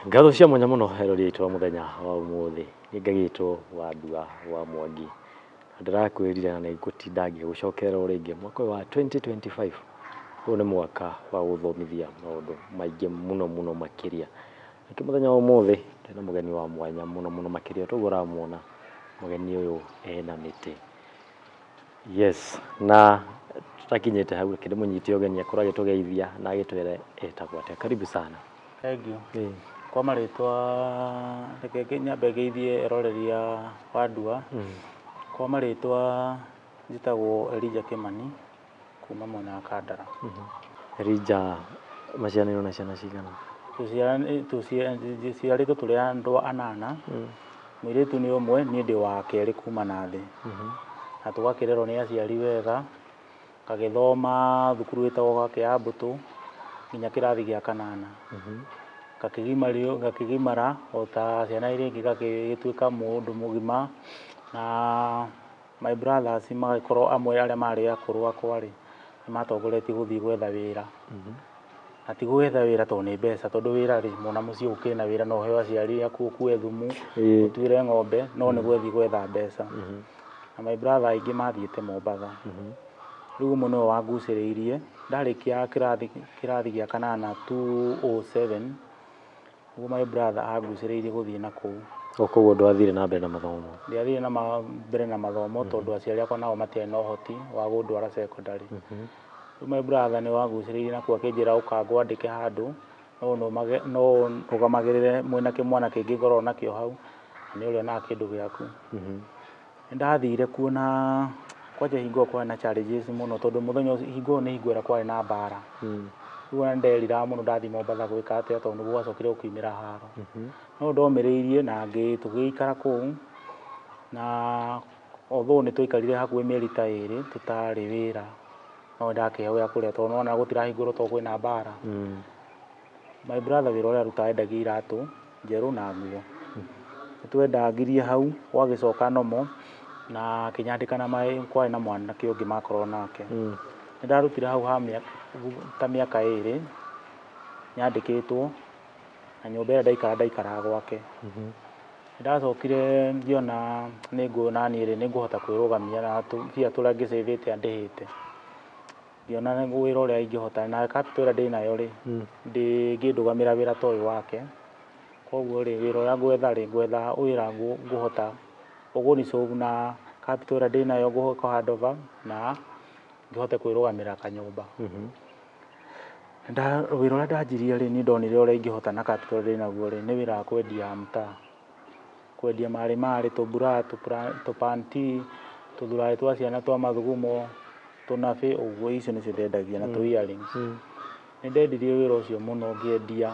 Ngatho cia mwanya mũno erori aitũ a mũthenya wa ũmũthĩ. Niĩ ngagĩtwo Wandua wa Mwangi. Na ndĩrakwĩrire na nĩngũtinda ngĩgũcokerera o rĩngĩ mwaka ũyũ wa 2025. Ũyũ nĩ mwaka wa gũthomithia maũndũ maingĩ mũno mũno makĩria. Nĩkĩo mũthenya wa ũmũthĩ ndĩna mũgeni wa mwanya mũno mũno makĩria toguo ũramuona mũgeni ũyũ ena mĩtĩ. Yes, na tũtakinyĩte hau reke ndĩmũnyite ũgeni akorwo agĩtũgeithia na agĩtwĩre etagwo atĩa. Karibu sana. Thank you. Kwa marĩtwa, reke nyambe ngeithie eroreri a Wandua. Kwa marĩtwa njĩtagwo Elijah Kĩmani kuma mwena wa Kandara. Elijah, maciaranĩirwo na ciana cigana? Tũciarĩtwo tũrĩ andũ anana. Mũirĩtu nĩ ũmwe, niĩ ndĩ wa kerĩ kuma na thĩ. Na tũgakĩrerwo nĩ aciari wega, ngagĩthoma thukuru ĩtagwo Gakĩambũtũ nginya kĩrathi gĩa kanana. Ngakĩgimara o ta ciana iria ingĩ, ngagĩtuĩka mũndũ mũgima, na my brothers magagĩkorwo amwe arĩa marĩ akũrũ akwa rĩ, nĩ matongoretie gũthiĩ gwetha wĩra. Na ti gwetha wĩra tondũ nĩ mbeca, tondũ wĩra rĩ, mwana mũciĩ gũkĩrĩ na wĩra no ũheo aciari aku ũkue thumu, ũtuĩre ng'ombe, no nĩ gwethiĩ gwetha mbeca. Na my brother aingĩ mathiĩte Mombatha. Rĩu ũmwe nĩwe wangucĩrĩirie ndarĩkia kĩrathi gĩa kanana 207, nĩguo my brother angucĩrĩirie gũthiĩ na kũu. Koguo ndwathire na mbere na mathomo? Ndiathire na mbere na mathomo tondũ aciari akwa nao matiarĩ na ũhoti wa gũndwara secondary. Rĩu my brother nĩ wangucĩrĩirie na kũu akĩnjĩra ũka ngwandĩke handũ no nũgamagĩrĩre mwĩna kĩmwana kĩngĩ ngoragwo nakĩo hau na nĩ ũrĩonaga kĩndũ gĩaku. Nĩ ndathire kuo na kwanja hingo ĩyo kwarĩ na challenges mũno tondũ mũthenya ũcio hingo ĩyo nĩ hingo ĩrĩa kwarĩ na mbara. Rĩu ona nĩ nderiraga mũno ndathiĩ Mombatha gwĩka atĩa tondũ nĩguo gwacokire gũkiumĩra haro. No ndomĩrĩirie na tũgĩikara kũu, na although nĩ twaikarire hakuhĩ mĩeri ta 2 tũtarĩ wĩra, no nĩndakĩheo gĩa kũrĩa tondũ nĩwona gũtirahingũrwo tondũ kwĩna mbara. My brother wĩra ũrĩa arutaga endagia iratũ njerũ na nguo. Nĩtwendangirie hau gwagĩcoka nomo na akĩnyandĩka na kwarĩ na mwanake ũngĩ makoragwo nake. Nĩndarutire hau ha ta mĩaka 2 nyandĩkĩtwo, na nyũmba ĩrĩa ndaikara ndaikaraga gwake. Nĩndacokire ngĩona nĩ niĩ rĩ nĩngũhota kwĩrũgamia na tũmbia tũrĩa ngĩcĩvĩte andĩhĩte. Ngĩona wĩra ũrĩa ingĩhota na capital ĩrĩa ndĩnayo rĩ, ndĩngĩndũgamĩra wĩra ta ũyũ wake. Koguo rĩ, wĩra ũrĩa ngwetha rĩ, ngwetha wĩra ngũhota ũgũnisolve na capital ĩrĩa ndĩnayo ngũhota hand over na ngĩhote kwĩrũgamĩra kanyũmba. Wĩra ũrĩa ndanjirie rĩ, niĩ ndonire ũrĩa ingĩhota na capital ĩrĩa ndĩnaguo rĩ, nĩ wĩra wa kwendia mtaa. Kwendia marĩ marĩ, tũbra, tũpanti, tũthuruarĩ twa ciana twa mathugumo, tũnabĩ, ũguo icio nĩcio ndendagia na tũ earrings. Nĩ ndendirie wĩra ũcio mũno ngĩendia,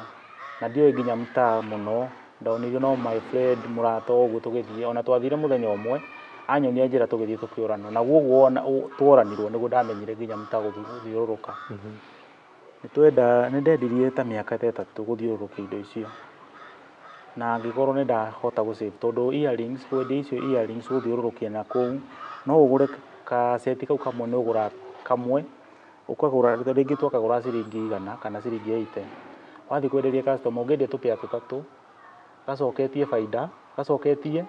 na ndioĩ nginya mtaa mũno, ndonirio no my friend mũrata ũguo tũgĩthiĩ, ona twathire mũthenya ũmwe, anyonia njĩra tũgĩthiĩ tũkĩũrana, naguo ũguo tworanirwo nĩguo ndamenyire nginya mtaa gũthiũrũrũka. Nĩ ndendirie ta mĩaka ta 3 gũthiũrũrũkia indo icio. Na ngĩkorwo nĩ ndahota gũ save tondũ earrings, kwendia icio earrings gũthiũrũrũkia na kũu, no ũgũre kaseti kau kamwe nĩ ũgũraga kamwe, ũkagũra rĩngĩ twakagũra ciringi 100 kana ciringi 80. Wathiĩ kwenderia customer ũngĩendia tũpea tũtatũ, gacoketie baida, gacoketie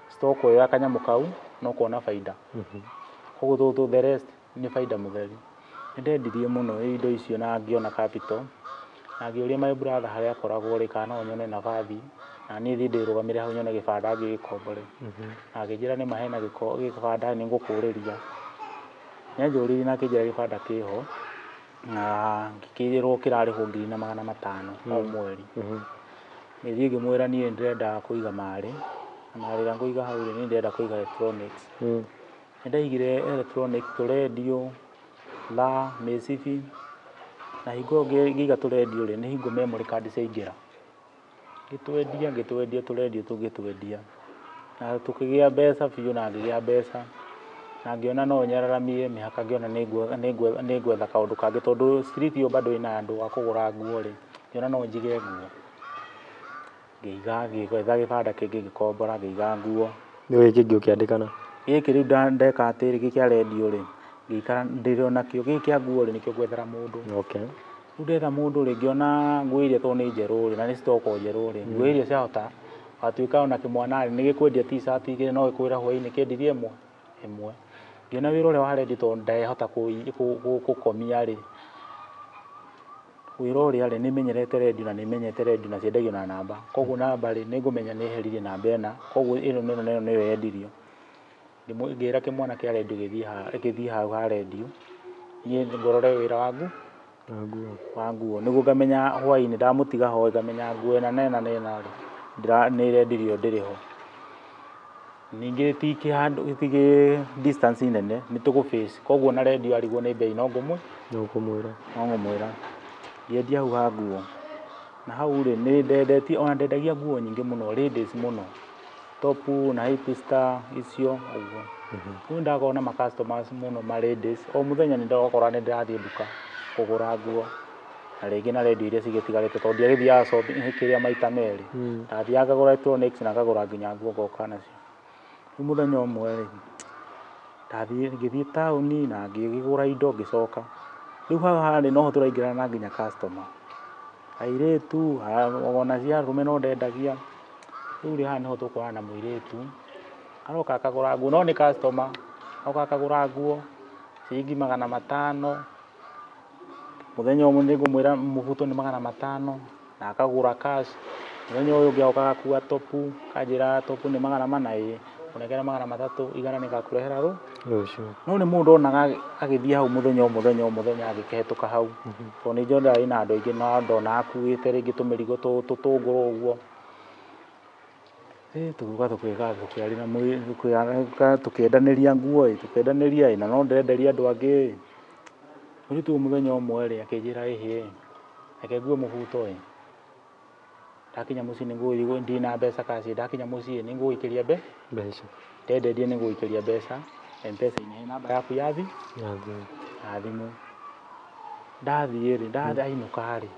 stock ĩyo ya kanyamũ kau na ũkona baida. Koguo tũtũ the rest nĩ baida mũtheri. Nĩ ndendirie mũno indo icio na ngĩona capital, na ngĩũria my brother harĩa akoragwo rĩ, kana no nyone nabathi na niĩ thiĩ ndĩrũgamĩre hau nyone gĩbanda ngĩgĩkombore. Na akĩnjĩra nĩma hena gĩbanda nĩ ngũkũrĩria. Nĩ anjũririe na akĩnjĩra gĩbanda kĩho, na ngĩkĩrwo kĩrarĩhwo 1,500 o mweri. Ngĩthiĩ ngĩmwĩra niĩ ndĩrenda kũiga marĩ, na marĩ ĩrĩa ngũiga hau rĩ, niĩ ndĩrenda kũiga electronics. Nĩ ndaigire electronics, tũrendio, thaa, mĩcibi, na hingo ĩyo ngĩiga tũrendio rĩ, nĩ hingo memory card ciaingĩra. Ngĩtwendia, ngĩtwendia tũrendio tũgĩtwendia. Na tũkĩgĩa mbeca biũ na ngĩgĩa mbeca. Na ngĩona no nyararamie mĩhaka, ngĩona nĩ ngwetha kaũndũ kangĩ tondũ street ĩyo bado ĩna andũ a kũgũra nguo rĩ, ngĩona no njige nguo. Ngĩiga, ngĩetha gĩbanda kĩngĩ ngĩkombora, ngĩiga nguo. Nĩ gĩkĩ kĩngĩ ũkĩandĩkana? Gĩkĩ rĩu ndeka atĩrĩ, gĩkĩ kĩa rendio rĩ, ngĩikara ndĩrĩ o nakĩo. Gĩkĩ kĩa nguo rĩ, nĩkĩo ngwethera mũndũ. Rĩu ndetha mũndũ rĩ, ngĩona nguo iria tondũ nĩ njerũ rĩ, na nĩ stock njerũ rĩ, nguo iria ciahota watuĩka ona kĩmwana rĩ, nĩ gĩkwendia t-shirt igĩrĩ no gĩkwĩra hwaĩ-inĩ kĩendirie ĩmwe ĩmwe. Ngĩona wĩra ũrĩa wa rendi tondũ ndehota gũkomia rĩ, wĩra ũrĩa rĩ, nĩmenyerete rendi na nĩmenyete rendi na ciendagio na namba. Koguo namba rĩ, nĩngũmenya nĩ heririe namba ĩna, koguo ĩno na ĩno na ĩno nĩyo yendirio. Ngĩra kĩmwana kĩa rendi gĩthiĩ hau ha rendi, niĩ ngorore wĩra wa Nguo. Wa nguo nĩguo ngamenya hwaĩ-inĩ ndamũtiga ho ngamenya nguo ĩna na ĩna na ĩna rĩ, nĩ ĩrendirio ndĩrĩ ho. Ningĩ ti kĩhandũ, ti distance nene, nĩ tũgũ face, koguo na rendi arigwo nĩ mbei no ngũmwĩra. No ũkũmwĩra. No ngũmwĩra. Ngĩendia hau ha nguo. Na hau rĩ, nĩ ndendetie, ona ndendagia nguo nyingĩ mũno, ladies mũno. Top na hipster icio ũguo. Rĩu ndakorwo na ma customers mũno ma ladies, o mũthenya nĩ ndakora nĩ ndĩrathiĩ nduka kũgũra nguo. Na rĩngĩ na rendi iria cigĩtigarĩte tondũ ndiagĩthiaga shopping kĩrĩa maita merĩ. Ndathiaga ngagũra electronics na ngagũra nginya nguo ngoka nacio. Rĩu mũthenya ũmwe rĩ, ndathiĩ ngĩthiĩ taũni na ngĩgũra indo ngĩcoka. Rĩu hau harĩ noho tũraingĩrana na nginya customer. Airĩtu ona cia arũme no ndendagia. Rĩu rĩ, haha nĩho tũkorana na mũirĩtu, aroka akagũra nguo, no nĩ customer, aroka akagũra nguo ciringi 500. Mũthenya ũmwe nĩngũmwĩra mũbuto nĩ 500 na akagũra cash. Mũthenya ũyũ ũngĩ agoka agakua topu, akanjĩra topu nĩ 400 ĩĩ, ngũnengera 300, 100 nĩngakũrehera rũciũ. No nĩ mũndũ onaga agĩthiĩ hau mũthenya o mũthenya o mũthenya agĩkĩhetũka hau. Tondũ nĩ njũĩ ndarĩ na andũ aingĩ na ndona akuĩte rĩngĩ tũmĩrigo tũtũngũrũ ũguo. Tũgĩũka tũkĩaria tũkĩendanĩria nguo ĩ, tũkĩendanĩria ĩ, na no ndĩrenderia andũ angĩ ĩ. Mũirĩtu ũyũ mũthenya ũmwe rĩ, akĩnjĩra ĩhĩ, reke ngue mũbuto ĩ. Ndakinya mũciĩ nĩngũgĩthiĩ, ndirĩ na mbeca cash, ndakinya mũciĩ nĩngũgũikĩria mbeca. Ndenderie nĩngũgũikĩria mbeca M-Pesa-inĩ, he namba yaku ya Ya thimũ. Ya thimũ. Ndathiĩ rĩ, ndainũka rĩ,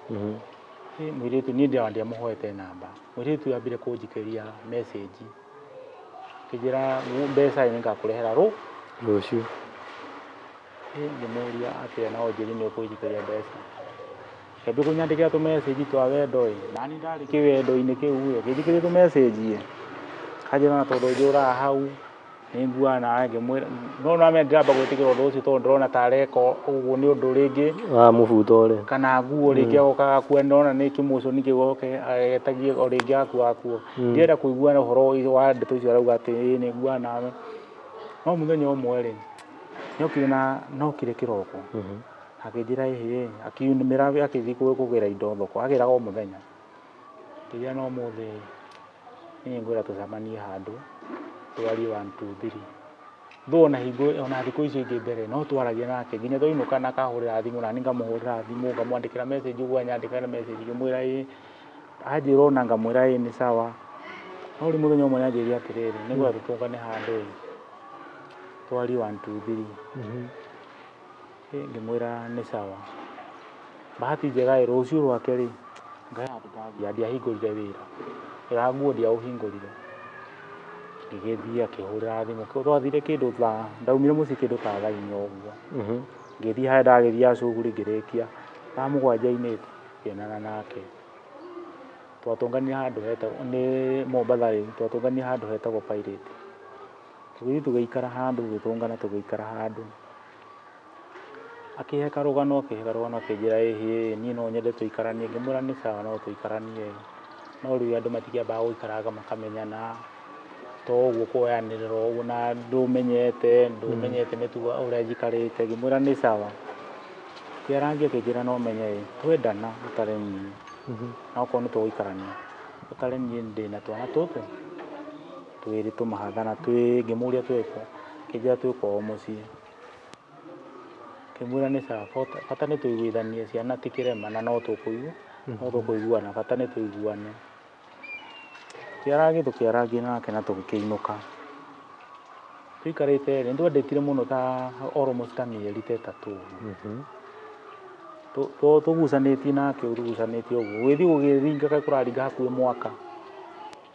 mũirĩtu niĩ ndiamũhoete namba. Mũirĩtu ambire kũnjikĩria message akĩnjĩra mbeca nĩngakũrehera rũciũ. Ngĩmũria atĩa na ũnjĩre nĩ ũkũnjikĩria mbeca. Akĩambia kũnyandĩkĩra tũ message twa wendo ĩ, nani ndarĩ kĩwendo-inĩ kĩu ĩ, akĩnjikĩria tũ message ĩ, akanjĩra ona tondũ njũraga hau nĩ nguaga nawe, ngĩmwĩra no nĩwamenya ndiramba gwĩtĩkĩra ũndũ ũcio tondũ ndĩrona ta areka ũguo nĩ ũndũ rĩngĩ wa mũbuto ũrĩa. Kana nguo rĩngĩ agoka agakua, ndĩrona nĩ kĩmotion kĩu oke agetagie o rĩngĩ agakua nguo. Ndirenda kũigua ũhoro wa ndeto icio arauga atĩ ĩĩ nĩ nguaga nawe. No mũthenya ũmwe rĩ, nĩokire na nokire kĩroko akĩnjĩra ĩhĩ, akiumĩra akĩthiĩ kũgĩra indo thoko, agĩraga o mũthenya. Akĩnjĩra no ũmũthĩ niĩ ngwenda tũcemanie handũ twarie one two three. Though ona hingo ona thikũ icio ingĩ mbere no twaragia nake nginya twainũka na akahũrĩra thimũ nani ngamũhũrĩra thimũ ngamwandĩkĩra message ũguo anyandĩkĩra message ngĩmwĩra ĩĩ, anjĩra ona ngamwĩra ĩĩ nĩ sawa. No rĩu mũthenya ũmwe nĩanjĩrire atĩrĩrĩ, nĩngwenda tũtũngane handũ ĩ, twarie one two three. Ngĩmwĩra nĩ sawa. Bahati njega ĩ, rũciũ rwake rĩ, ngaĩ handũ ndathiaga ndiahingũrire wĩra. Wĩra wa nguo ndiaũhingũrire. Ngĩgĩthiĩ akĩhũrĩra thimũ, twathire kĩndũ thaa, ndaumire mũciĩ kĩndũ ta thaa 4 ũguo. Ngĩthiĩ harĩa ndagĩthiaga shughuli ngĩrĩkia, thaa 7-inĩ ngĩonana nake. Twatũnganire handũ hetagwo, nĩ Mombatha rĩ, twatũnganire handũ hetagwo Pirate. Tũgĩthiĩ tũgĩikara handũ, tũgĩtũngana tũgĩikara handũ. Akĩhe karũgano, akĩhe karũgano akĩnjĩra ĩhĩ, niĩ no nyende tũikaranie, ngĩmwĩra nĩ sawa no tũikaranie, no rĩu andũ matikĩambaga gũikaranga makamenyana, to ũguo kuoyanĩrĩra ũguo na ndũmenyete, ndũmenyete mĩtugo ũrĩa njikarĩte, ngĩmwĩra nĩ sawa. Tũkĩarangia akĩnjĩra no menye ĩ, twendana ũtare niĩ, na okorwo nĩ tũgũikarania, ũtare niĩ ndĩna twana tũtũ twĩrĩ tũmahatha na twĩ, ngĩmũria twĩkũ, akĩnjĩra twĩ kwao mũciĩ. Ngĩmwĩra nĩ sawa, bata nĩ tũiguithanie ciana ti kĩrema na no tũkũiguana, bata nĩ tũiguane. Tũkĩarangia tũkĩarangia nake na tũgĩkĩinũka. Tũikarĩte rĩ, nĩtwendetire mũno ta almost ta mĩeri ta 3 ũguo. Tũgucanĩtie nake ũguo tũgucanĩtie ũguo, gũgĩthiĩ gũgĩthingaga kũraringa hakuhĩ mwaka.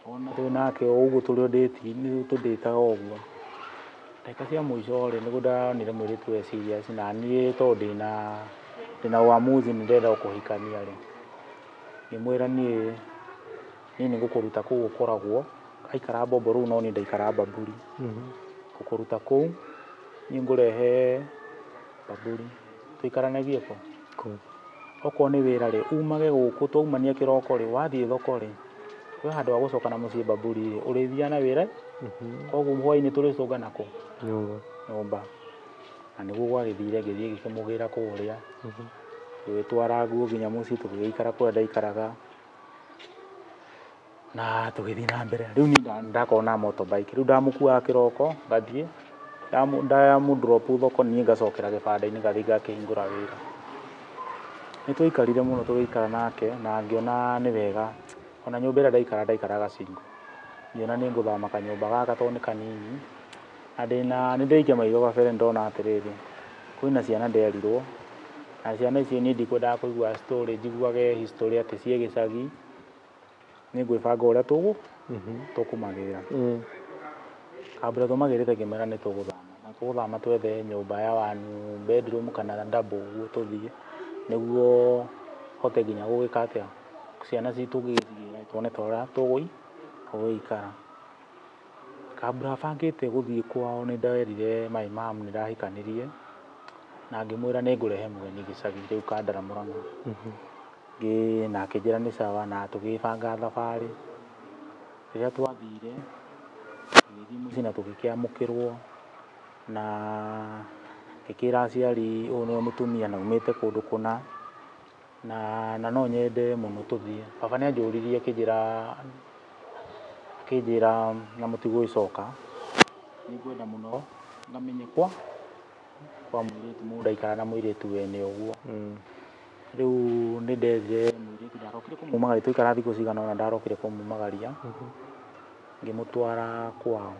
Ona twĩ nake o ũguo tũrĩ o date tũndĩtaga ũguo. Ndagĩka cia mũico rĩ, nĩguo ndonire mũirĩtu e serious na niĩ tondũ ndĩna Ndĩna uamuzi nĩ ndĩrenda gũkũhikania rĩ. Ngĩmwĩra niĩ nĩ ngũkũruta kũu ũkoragwo, aikara Bombo rĩu no niĩ ndaikara Bamburi. Ngũkũruta kũu, niĩ ngũrehe Bamburi. Tũikaranagie kũ? Kũ. Okorwo nĩ wĩra rĩ, umage gũkũ twaumania kĩroko rĩ, wathiĩ thoko rĩ, wĩ handũ ha gũcoka na mũciĩ Bamburi rĩ, ũrĩthiaga na wĩra, koguo hwainĩ tũrĩcũngana kũ? Nyũmba. Nyũmba. Na nĩguo gwagĩthire ngĩthiĩ ngĩkĩmũgĩra kũrĩa, ngĩgĩtwara nguo nginya mũciĩ tũgĩgĩikara kũrĩa ndaikaraga, na tũgĩthiĩ na mbere. Rĩu niĩ ndakorwo na motorbike, rĩu ndamũkuaga kĩroko ngathiĩ, ndamũ drop thoko niĩ ngacokera gĩbanda-inĩ ngathiĩ ngakĩhingũra wĩra. Nĩ twaikarire mũno tũgĩikara nake na ngĩona nĩ wega, ona nyũmba ĩrĩa ndaikara ndaikaraga single. Ngĩona nĩ ngũthama kanyũmba gaka tondũ nĩ kanini, na ndĩna nĩ ndĩraikia maitho kabere ndona atĩrĩrĩ, kwĩna ciana nderirwo, na ciana icio niĩ ndikwendaga kũigua story njiguage history atĩ ciĩ gĩcagi, nĩ ngwĩbanga ũrĩa tũkũmagĩra. Kambura tũmagĩrĩte ngĩmera nĩ tũgũthama, na tũgũthama twethe nyũmba ya one bedroom kana double ũguo tũthiĩ, nĩguo hote nginya gũgĩka atĩa, ciana citũ ngĩgĩcigĩra tuone ta ũrĩa tũgũikara. Kambura bangĩte gũthiĩ kwao nĩ nderire my mom nĩ ndahikanirie, na ngĩmwĩra nĩ ngũrehe mũgeni gĩcagi rĩu Kandara Mũrang'a. Na akĩnjĩra nĩ sawa na tũgĩbanga thabarĩ. Rĩrĩa twathire, tũgĩthiĩ mũciĩ na tũgĩkĩamũkĩrwo, na ngĩkĩra aciari ũyũ nĩwe mũtumia na aumĩte kũndũ kũna, na no nyende mũno tũthiĩ. Baba nĩ anjũririe akĩnjĩra na mũtigũgĩcoka, nĩ ngwenda mũno ngamenye kwa mũirĩtu mũndũ ndaikara na mũirĩtu wene ũguo. Rĩu nĩ nderire mũirĩtu ndarokire kũmumagaria, twaikara thikũ cigana ũna ndarokire kũmumagaria, ngĩmũtwara kwao.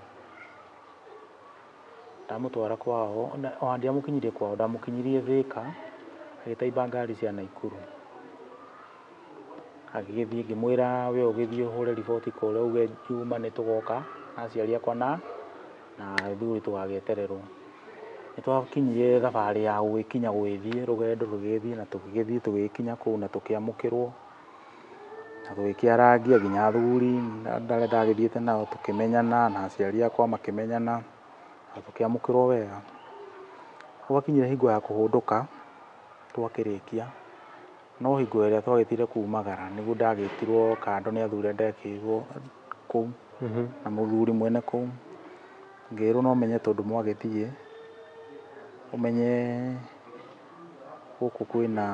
Ndamũtwara kwao, ona ndiamũkinyirie kwao, ndamũkinyirie Thĩka, agĩtaimba ngari cia Naikuru. Agĩgĩthiĩ ngĩmwĩra we ũgĩthiĩ ũhũre riboti kũrĩa uge Juma nĩ tũgoka na aciari akwa na athuri tũgagĩetererwo. Nĩ twakinyire thabarĩ ya gũgĩkinya gũgĩthiĩ rũgendo rũgĩgĩthiĩ na tũgĩgĩthiĩ tũgĩgĩkinya kũu na tũkĩamũkĩrwo, na tũgĩkĩarangia nginya athuri arĩa ndagĩthiĩte nao tũkĩmenyana na aciari akwa makĩmenyana na tũkĩamũkĩrwo wega. Gwakinyire hingo ya kũhũndũka twakĩrĩkia, no hingo ĩrĩa twagĩthire kumagara nĩguo ndagĩtirwo kando nĩ athuri arĩa ndekĩrirwo kũu na mũthuri mwene kũu. Ngĩrwo no menye tondũ mwagĩthiĩ, ũmenye gũkũ kwĩna,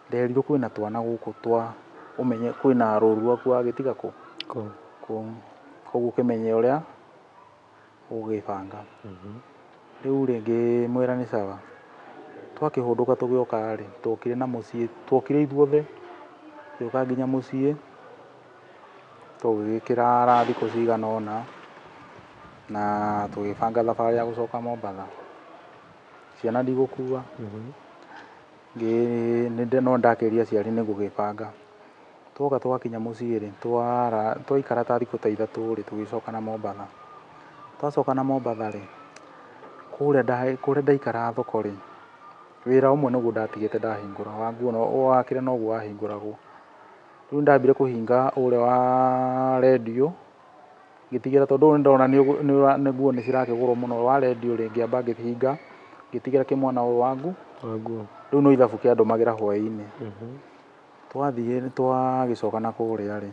nderirwo kwĩna twana gũkũ twa, ũmenye kwĩna rũru rwaku wagĩtiga kũ? Kũ. Kũu. Koguo ũkĩmenye ũrĩa ũgũgĩbanga. Rĩu rĩ ngĩmwĩra nĩ sawa. Twakĩhũndũka tũgĩũka rĩ, twokire na mũciĩ, twokire ithuothe, tũgĩũka nginya mũciĩ, tũgĩkĩrara thikũ cigana ũna, na tũgĩbanga thabarĩ ya gũcoka Mombatha. Ciana ndigũkua, no ndakĩria aciari nĩ ngũgĩbanga. Twoka twakinya mũciĩ rĩ, twaikara ta thikũ ta ithatũ rĩ, tũgĩcoka na Mombatha. Twacoka na Mombatha rĩ, kũrĩa ndaikaraga thoko rĩ, wĩra ũmwe nĩguo ndatigĩte ndahingũra, wa nguo wa kĩrĩa noguo wahingũragwo. Rĩu ndambire kũhinga ũrĩa wa rendio, ngĩtigĩra tondũ ũyũ nĩndona nĩ nguo nĩ cirakĩgũrwo mũno, wa rendio rĩ, ngĩamba ngĩhinga, ngĩtigĩra kĩmwana ũyũ wa nguo. Rĩu no ithabu kĩandũmagĩra hwaĩ-inĩ. Twathiĩ twagĩcoka na kũrĩa rĩ,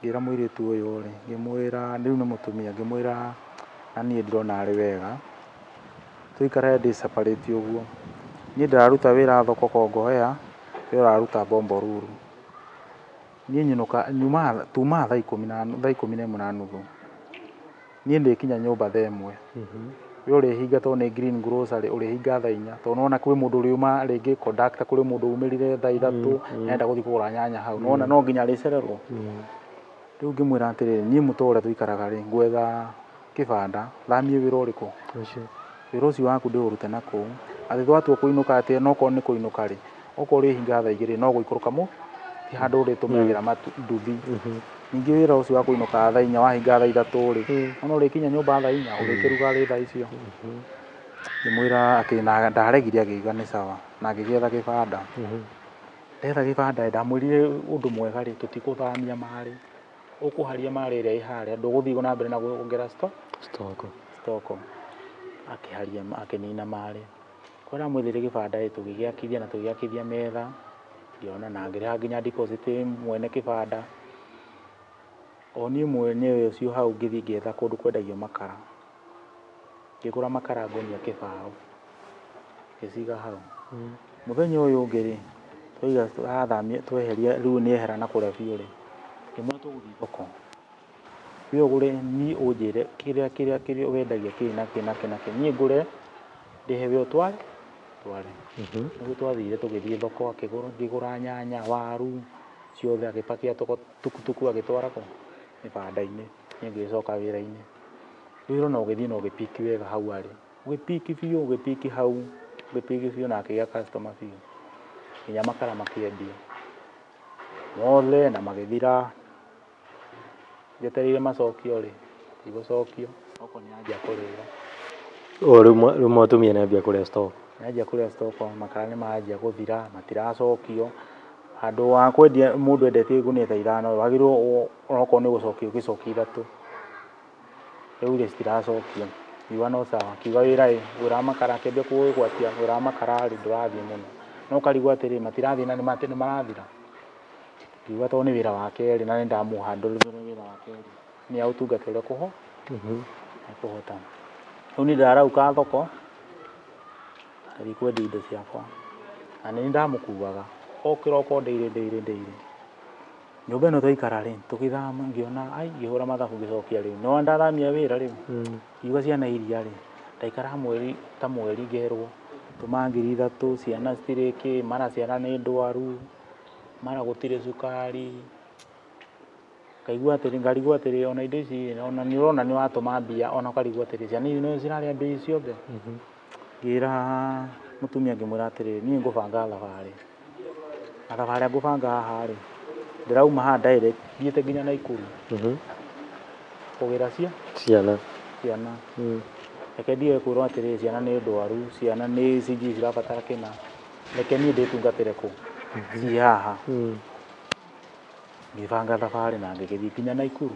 ngĩra mũirĩtu ũyũ rĩ, ngĩmwĩra rĩu nĩ mũtumia, ngĩmwĩra na niĩ ndĩrona arĩ wega, tũikare ndĩ separate ũguo. Niĩ ndĩraruta wĩra thoko Kongowea, we ũraruta Bombolulu. Niĩ nyinũka nyumaga tumaga thaa ikũmi na ĩmwe na nuthu. Niĩ ndĩkinya nyũmba thaa ĩmwe. We ũrĩhinga tondũ nĩ green grocery ũrĩhinga thaa inya, tondũ nĩwona kwĩ mũndũ ũrĩuma rĩngĩ conductor, kũrĩ mũndũ umĩrire thaa ithatũ arenda gũthiĩ kũgũra nyanya hau, nĩwona no nginya arĩcererwo. Rĩu ngĩmwĩra atĩrĩrĩ, niĩ mũtũrĩre tũikaraga rĩ, ngwetha kĩbanda, thamie wĩra ũrĩkũ? Wĩra ũcio waku ndĩũrute na kũu. Atĩ twatua kũinũka atĩ onokorwo nĩ kũinũka rĩ, okorwo ũrĩhinga thaa igĩrĩ no gũikũrũka mũ, ti handũ ũrĩtũmagĩra nduthi. Ningĩ wĩra ũcio wa kũinũka thaa inya wahinga thaa ithatũ rĩ, nĩwona ũrĩkinya nyũmba thaa inya, ũrĩkĩruga rĩ thaa icio. Ngĩmwĩra atĩ na ndaregire akĩiga nĩ sawa na ngĩgĩetha kĩbanda. Ndetha kĩbanda ndamwĩrire ũndũ mwega rĩ, tũtikũthamia marĩ, ũkũharia marĩ ĩrĩa ĩ harĩa, ndũgũthiĩ na mbere na kuongerera stock. Stock. Stock. Akĩharia akĩnina marĩ. Kwa ndamwĩthire kĩbanda ĩ, tũgĩgĩakithia na tũgĩakithia metha, ngĩona na ngĩrĩha nginya deposit mwene kĩbanda. O niĩ mwenyewe ũcio hau ngĩthiĩ ngĩetha kũndũ kwendagio makara. Ngĩgũra makara ngũnia kĩbaũ, ngĩciga hau. Mũthenya ũyũ ũngĩ rĩ, twaiga athamia tweheria rĩu nĩ ehera na kũrĩa biũ rĩ, ngĩmwĩra tũgũthiĩ thoko. We ũgũre niĩ ũnjĩre kĩrĩa kĩrĩa kĩrĩa wendagia kĩ na kĩ na kĩ na kĩ. Niĩ ngũre ndĩhe we ũtware tware. Nĩguo twathire tũgĩthiĩ thoko akĩgũra, ngĩgũra nyanya, waru ciothe agĩpakia tukutuku agĩtwara kũ kĩbanda-inĩ. Niĩ ngĩgĩcoka wĩra-inĩ. Wĩra ona ũgĩthiĩ na ũgĩpiki wega hau arĩ. Ũgĩpiki biũ, ũgĩpiki hau, ũgĩpiki biũ na akĩgĩa customer biũ. Nginya makara makĩendio mothe na magĩthira. Njetereire macokio rĩ, matigũcokio, thoko nĩ yanjia kũrĩo. O rĩu mũtumia nĩ ambia kũrĩa stock. Nĩ anjia kũrĩa stock, makara nĩ manjia gũthira, matiracokio. Handũ wa kwendia mũndũ endetie ngũnia ta ithano, wagĩrĩirwo okorwo nĩ gũcokia ũgĩcokie ithatũ. Rĩu rĩ citiracokio. Ngiuga no sawa, ngiuga wĩra ĩ, wĩra wa makara akĩambia kũgwatia wĩra wa makara rĩ ndũrathiĩ mũno. No ũkarigwo atĩrĩ matirathiĩ na nĩ marathira. Ngiuga tondũ nĩ wĩra wa kerĩ na nĩ ndamũhandũrĩire wĩra wa kerĩ, nĩ aũtungata ũrĩa ekũhota. Rĩu niĩ ndarauka thoko, ngathiĩ kwendia indo ciakwa. Na nĩ ndamũkuaga o kĩroko ndĩirĩ ndĩirĩ ndĩirĩ. Nyũmba ĩno twaikara rĩ, tũgĩthama ngĩona ai ngĩhũra mathabu ngĩcokia rĩu. Nĩwona ndathamia wĩra rĩu, ngiuga ciana iria rĩ, ndaikara mweri ta mweri ngerwo tũma 3,000, ciana citirĩ kĩ, mara ciana nĩ ndwaru, mara gũtirĩ cukari. Ngaigua atĩrĩ, ngarigwo atĩrĩ ona indo ici ona nĩ ũrona nĩ ũratũma mbia ona ũkarigwo atĩrĩ ciana ici nĩ cirarĩa mbia ici ciothe. Ngĩra mũtumia ngĩmwĩra atĩrĩrĩ, niĩ ngũbanga thabarĩ. Na thabarĩ ĩrĩa ngũbanga haha rĩ, ndĩrauma haha direct thiĩte nginya Naikuru. Kũgĩra Ciana. Ciana. Reke ndige kwĩrwo atĩrĩrĩ ciana nĩ ndwaru, ciana nĩ sijui cirabatara kĩna. Reke niĩ ndĩtungatĩre kũ ciĩ haha. Ngĩbanga thabarĩ na ngĩgĩthiĩ nginya Naikuru.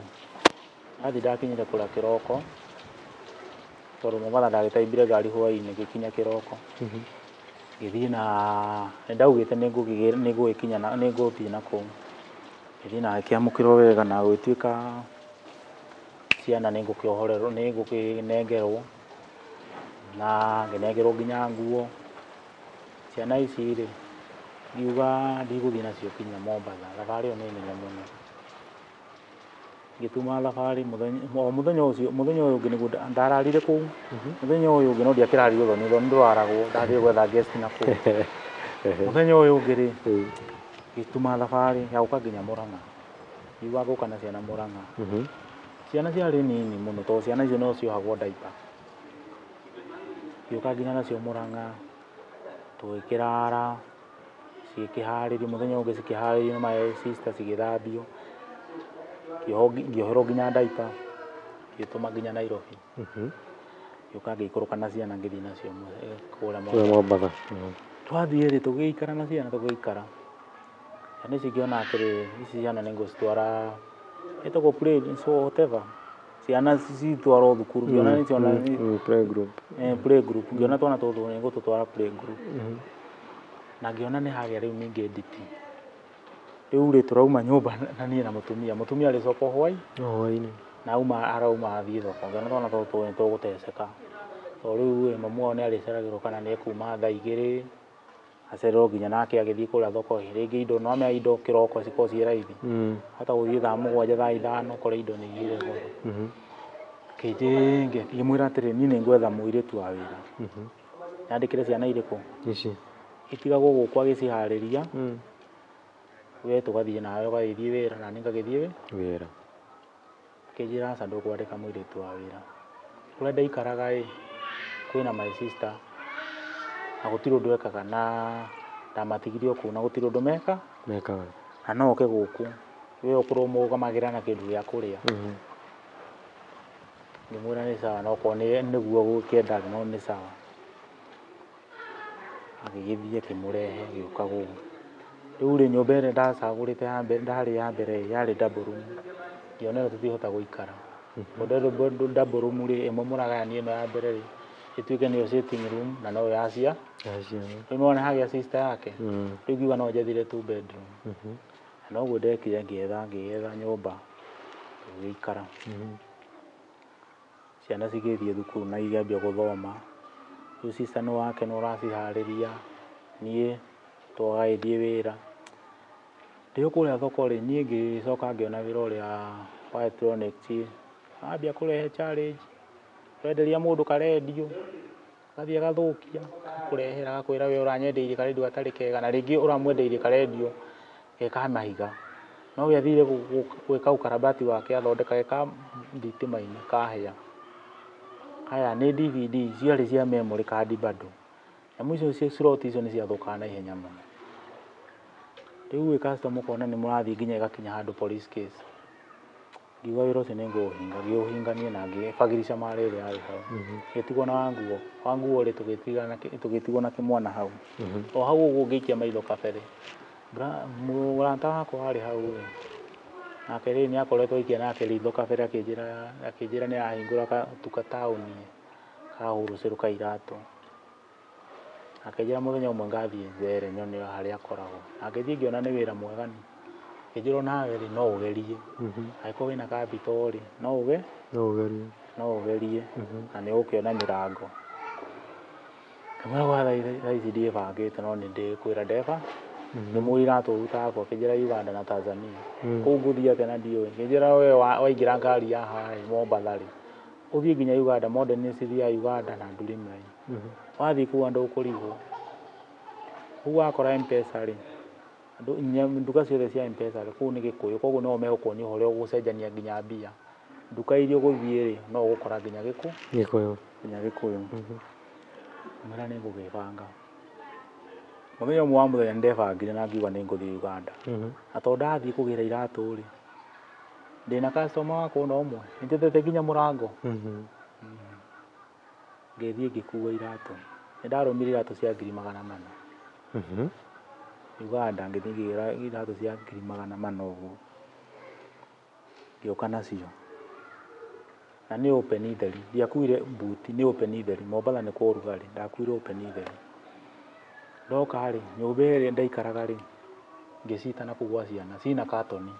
Ndathiĩ ndakinyire kũrĩa kĩroko, tondũ Mombatha ndagĩtaimbire ngari hwainĩ ngĩkinya kĩroko. Ngĩthiĩ na nĩndaugĩte nĩngũgĩkinya nĩngũthiĩ na kũu. Ngĩthiĩ na ngĩkĩamũkĩrwo wega na gũgĩtuĩka ciana nĩngũkĩohorerwo nĩngũkĩnengerwo na ngĩnengerwo nginya nguo. Ciana ici rĩ, ngiuga ndigũthiĩ nacio nginya Mombatha, thabarĩ ĩyo nĩ nene mũno. Ngĩtuma thabarĩ mũthenya o mũthenya ũcio, mũthenya ũyũ ũngĩ nĩguo ndararire kũu, mũthenya ũyũ ũngĩ no ndiakĩrarire ũthoni, ũthoni ndũraragwo, ndathire gwetha guest na kũu. Mũthenya ũyũ ũngĩ rĩ, ngĩtuma thabarĩ ya gũka nginya Mũrang'a. Ngiuga ngũka na ciana Mũrang'a. Ciana ciarĩ nini mũno tondũ ciana icio no ciohagwo diaper. Ngĩũka nginya nacio Mũrang'a, tũgĩkĩrara, cigĩkĩharĩrio, mũthenya ũyũ ũngĩ cikĩharĩrio nĩ my sister cigĩthambio. Ngĩoherwo nginya diaper, ngĩtũma nginya Nairobi. Ngĩũka ngĩikũrũka na ciana ngĩthiĩ nacio kũrĩa Kũrĩa Mombatha. Mombatha. Twathiĩ rĩ, tũgĩikara na ciana tũgĩikara. Ciana ici ngĩona atĩrĩrĩ, ici ciana nĩ ngũcitwara ĩtagwo play so whatever. Ciana citwarwo thukuru, ngĩona nĩ ciana Play group. Play group. Ngĩona twana tũtũ nĩ ngũtũtwara play group. Na ngĩona nĩ hagĩa rĩu ningĩ nditi. Rĩu rĩ tũrauma nyũmba na niĩ na mũtumia. Mũtumia arĩcoka o hwaĩ Hwaĩ-inĩ. Na auma arauma athiĩ thoko. Ngĩona twana tũtũ nĩ tũgũteceka. Tondũ rĩu ĩ mamu wao nĩ arĩceragĩrwo kana nĩ ekuma thaa igĩrĩ acererwo nginya nake agĩthiĩ kũrĩa thoko rĩngĩ indo no amenya indo kĩroko cikoragwo ciĩ raithi. Hota gũthiĩ thaa 7 thaa 5 ũkore indo nĩ igĩire goro. Kĩnjĩ ngĩmwĩra atĩrĩ niĩ nĩ ngwetha mũirĩtu wa wĩra. Nyandĩkĩre ciana irĩkũ? Ici. Itigagwo gũkũ agĩciharĩria. We tũgathiĩ nawe ũgagĩthiĩ wĩra na niĩ ngagĩthiĩ wĩra. Akĩnjĩra aca ndũkwandĩka mũirĩtu wa wĩra. Kũrĩa ndaikaraga ĩ, kwĩna my sister na gũtirĩ ũndũ ekaga na ndamatigire o kũu na gũtirĩ ũndũ meka mekaga. Na no oke gũkũ we ũkorwo mũgamagĩra na kĩndũ gĩa kũrĩa. Ngĩmwĩra nĩ sawa, no okorwo nĩguo gũkĩendaga no nĩ sawa. Agĩgĩthiĩ akĩmũrehe agĩũka gũkũ. Rĩu rĩ, nyũmba ĩrĩa ndacagũrĩte ya mbere, ndarĩ ya mbere yarĩ double room. Ngĩona ĩyo tũtingĩhota gũikara. Tondũ double room rĩ, ĩmwe mũragayania ĩno ya mbere rĩ, ĩtuĩke nĩyo sitting room na noyo ya cia. Rĩu nĩwona hagĩa sister yake. Rĩu ngiuga no njethire two bedroom. Na noguo ndekire, ngĩetha nyũmba tũgĩikara. Ciana cigĩthiĩ thukuru na ikĩambia gũthoma. Rĩu sister nĩ wake nĩ ũraciharĩria, niĩ tũgagĩthiĩ wĩra. Ndĩ o kũrĩa thoko rĩ, niĩ ngĩcoka ngĩona wĩra ũrĩa wa electronics. Wambia kũrehe challenge, ũrenderia mũndũ karendio, agathiĩ agathũkia, agakũrehera agakwĩra we ũranyendeirie karendio gatarĩ kega, na rĩngĩ ũramwendeirie karendio ge ka mahiga. No we athire gwĩka ũkarabati wake athondeka ge ka thitima-inĩ kahĩa. Haya nĩ DVD ciarĩ cia memory card bado. Nyamũ icio cia slot icio nĩ ciathũkaga na ihenya mũno. Rĩu ĩ customer ũkona nĩ mũrathiĩ nginya ĩgakinya handũ police case. Ngiuga wĩra ũcio nĩ ngũũhinga, ngĩũhinga niĩ na ngĩbagirisha marĩ ĩrĩa yarĩ hau. Ngĩtigwo na wanguo, wanguo rĩ tũgĩtigwo na kĩmwana hau. O hau ũguo ngĩikia maitho kabere. Mũrata wakwa warĩ hau rĩ, nake rĩ nĩ akoretwo aikia nake ritho kabere, akĩnjĩra nĩ arahingũra gatuka taũni ka wholesale ka iratũ. Akĩnjĩra mũthenya ũmwe ngathiĩ njere nyone harĩa akoragwo. Na ngĩthiĩ ngĩona nĩ wĩra mwega ni. Akĩnjĩra onawe rĩ no ũgerie. Angĩkorwo wĩna capital rĩ no No ũgerie. No ũgerie na nĩ ũgũkĩona mĩrango. Ngĩmwĩra gwa thaa ici ndiĩbangĩte, no nĩ ndĩkwĩra ndeba. Ngĩmũria iratũ ũrutaga kũ, akĩnjĩra Uganda na Tanzania. Kũu ngũthiĩ atĩa na ndiũĩ. Ngĩnjĩra we waingĩra ngari ya haha rĩ Mombatha rĩ, ũthiĩ nginya Uganda, modern nĩ cithiaga Uganda na Dreamline. Wathiĩ kũu andũ ũkũrigwo. Kũu wakora M-Pesa rĩ, andũ nduka ciothe cia M-Pesa rĩ, kũu nĩ Gĩkũyũ, koguo no megũkuonia ũrĩa ũgũcenjania nginya mbia. Nduka iria ũgũthiĩ rĩ, no ũgũkora nginya Gĩkũyũ. Nginya Gĩkũyũ. Ngĩmwĩra nĩ ngũgĩbanga. Mũthenya ũmwe wa mũthenya nĩ ndebangire na ngiuga nĩ ngũthiĩ Uganda. Na tondũ ndathiĩ kũgĩra iratũ rĩ, ndĩna customer wakwa ona ũmwe, nĩ njethete nginya mũrango. Ngĩthiĩ ngĩkua iratũ. Nĩ ndarũmire iratũ cia 400,000. Uganda ngĩthiĩ ngĩgĩra iratũ cia 400,000 ũguo. Ngĩũka nacio. Na nĩ open theri, ndiakuire mbuti, nĩ open theri. Mombatha nĩ kwa ũrugarĩ, ndakuire open theri. Ndoka rĩ, nyũmba ĩrĩa ndaikaraga rĩ, ngĩcita na kũu gwa ciana, ciĩna katoni.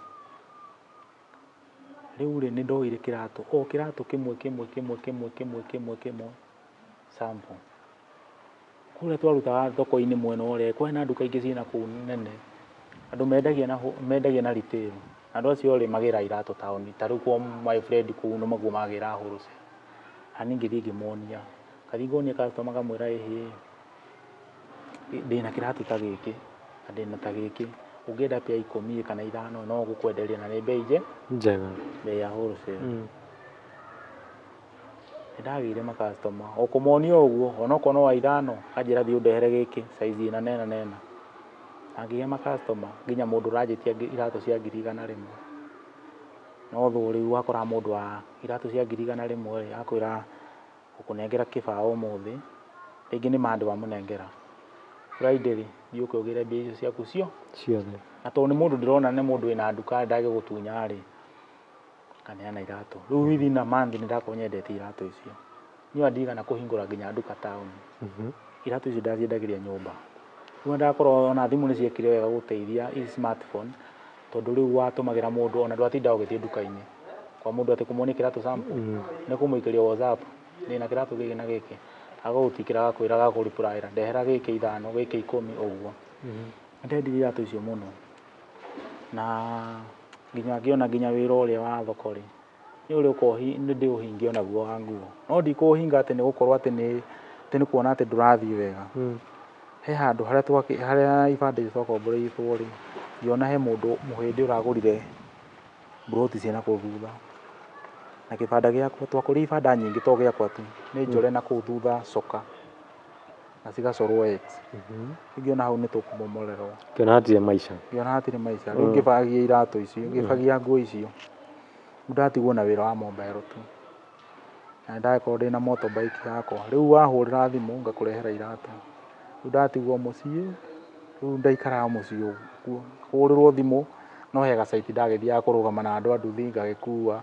Rĩu rĩ, nĩ ndoire kĩratũ, o kĩratũ kĩmwe kĩmwe kĩmwe kĩmwe kĩmwe kĩmwe kĩmwe sample. Kũrĩa twarutaga thoko-inĩ mwena ũrĩa, kwarĩ na nduka ingĩ ciĩna kũu nene. Andũ mendagia na retail. Andũ acio rĩ, magĩraga iratũ taũni. Ta rĩu kwa my friend kũu nĩguo magĩraga wholesale. Na niĩ ngĩthiĩ ngĩmonia. Ngathiĩ ngonia customer ngamwĩra, ĩhĩ, ndĩna kĩratũ ta gĩkĩ na ndĩna ta gĩkĩ. Ũngĩenda pair 10 kana 5 no ngũkwenderia na nĩ bei njega. Bei ya wholesale. Nĩ ndagĩire ma customer. O kũmonia ũguo, onokorwo no wa 5, akanjĩra thiĩ ũndehere gĩkĩ size ĩna na ĩna na ĩna. Na ngĩgĩa ma customer nginya mũndũ ũranjĩtia iratũ cia 100,000. No thũ rĩu wakoraga mũndũ wa iratũ cia 100,000 rĩ, akwĩra ngũkũnengera kĩbaũ ũmũthĩ, rĩngĩ nĩ Monday wamũnengera. Friday rĩ, thiĩ ũke ũgĩre mbia icio ciaku cio. Ciothe. Na tondũ nĩ mũndũ ndĩrona nĩ mũndũ wĩna nduka ndangĩgũtunya rĩ, nganeana iratũ. Rĩu within a month nĩ ndakorwo nyendetie iratũ icio. Niĩ ndigana kũhingũra nginya nduka taũni. Iratũ icio ndaciendagĩria nyũmba. Rĩu ndakorwo ona thimũ nĩ ciekire wega gũteithia i smartphone, tondũ rĩu watũmagĩra mũndũ ona ndwatindaga ũgĩthiĩ nduka-inĩ kwa mũndũ atĩ kũmuonia kĩratũ sample, nĩ kũmũikĩria WhatsApp, ndĩna kĩratũ gĩkĩ na gĩkĩ, agagũtikĩra agakwĩra agakũreplyra, ndehera gĩkĩ 5, gĩkĩ 10 ũguo. Nĩ ndendirie iratũ icio mũno na nginya ngĩona nginya wĩra ũrĩa wa thoko rĩ, nĩ ũrĩa nĩ ndĩũhingie onaguo wa nguo. No ndikũũhinga atĩ nĩ gũkorwo atĩ nĩ kuona atĩ ndũrathiĩ wega. He handũ harĩa harĩa ibanda icio twakomboreirwo rĩ, ngĩona he mũndũ mũhĩndĩ ũragũrire mburoti ciĩ nakũu thutha. Na kĩbanda gĩakwa, twakũrire ibanda nyingĩ to gĩakwa tu, nĩ njore nakũu thutha coka na cigacorwo X. Rĩu ngĩona hau nĩ tũkũmomorerwo. Ngĩona hatirĩ maica. Ngĩona hatirĩ maica. Rĩu ngĩbagia iratũ icio, ngĩbagia nguo icio. Rĩu ndatigwo na wĩra wa mobile tu. Na nĩ ndagĩkorwo ndĩna motorbike yakwa. Rĩu wahũrĩra thimũ ngakũrehera iratũ. Rĩu ndatigwo mũciĩ, rĩu ndaikaraga mũciĩ ũguo, hũrĩrwo thimũ no he gacaiti ndagĩthiaga kũrũgama na andũ a nduthi ngagĩkua,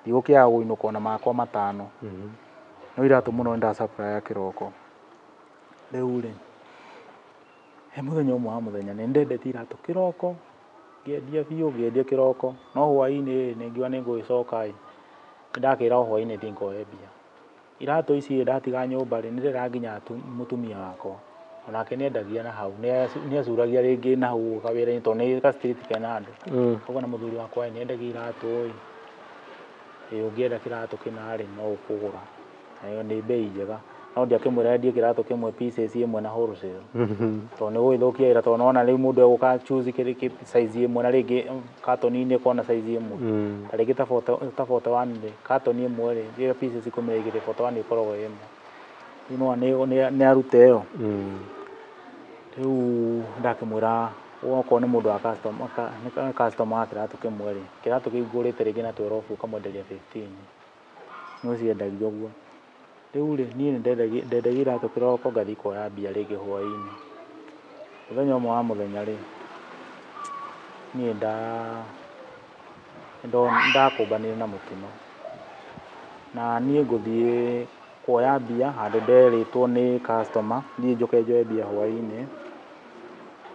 ndigũkĩaga kũinũka ona makwa matano. No iratũ mũno nĩ ndacapuraga kĩroko. Rĩu rĩ, he mũthenya ũmwe wa mũthenya nĩ ndendetie iratũ kĩroko, ngĩendia biũ, ngĩendia kĩroko, no hwaĩ-inĩ rĩ, ngiuga nĩ ngũgĩcoka ĩ, nĩ ndakĩra o hwaĩ-inĩ thiĩ ngoe mbia. Iratũ ici ndatiga nyũmba rĩ, nĩ ndĩreraga nginya mũtumia wakwa, onake nĩ endagia na hau, nĩ acuragia rĩngĩ na hau kawĩra-inĩ tondũ nĩ ga street kena andũ. Ũguo na mũthuri wakwa nĩ endagia iratũ ĩ, ũngĩenda kĩratũ kĩna rĩ, no ũkũgũra. Nayo nĩ bei njega. No ndiakĩmwĩra endie kĩratũ kĩmwe pieces ĩmwe na wholesale. Tondũ nĩ gũgĩthũkia wĩra tondũ nĩwona rĩu mũndũ egũka choose size ĩmwe na rĩngĩ katoni-inĩ ĩkorwo na size ĩmwe. Ta rĩngĩ ta 41 rĩ, katoni ĩmwe rĩ, ĩyo pieces 12, 41 ĩkoragwo ĩ ĩmwe. Rĩu nĩwona nĩ aruta ĩyo. Rĩu ndakĩmwĩra okorwo nĩ mũndũ wa customer, nĩ customer wa kĩratũ kĩmwe rĩ, kĩratũ kĩu ngũrĩte rĩngĩ na 12 ũkamwenderia 15. Nĩ ũciendagia ũguo. Rĩu rĩ, niĩ nĩ ndendagia iratũ kĩroko ngathiĩ kuoya mbia rĩngĩ hwaĩ-inĩ. Mũthenya ũmwe wa mũthenya rĩ, niĩ ndakũmbanire na mũtino. Na niĩ ngũthiĩ kuoya mbia handũ nderĩtwo nĩ customer, thiĩ njũke njoe mbia hwaĩ-inĩ.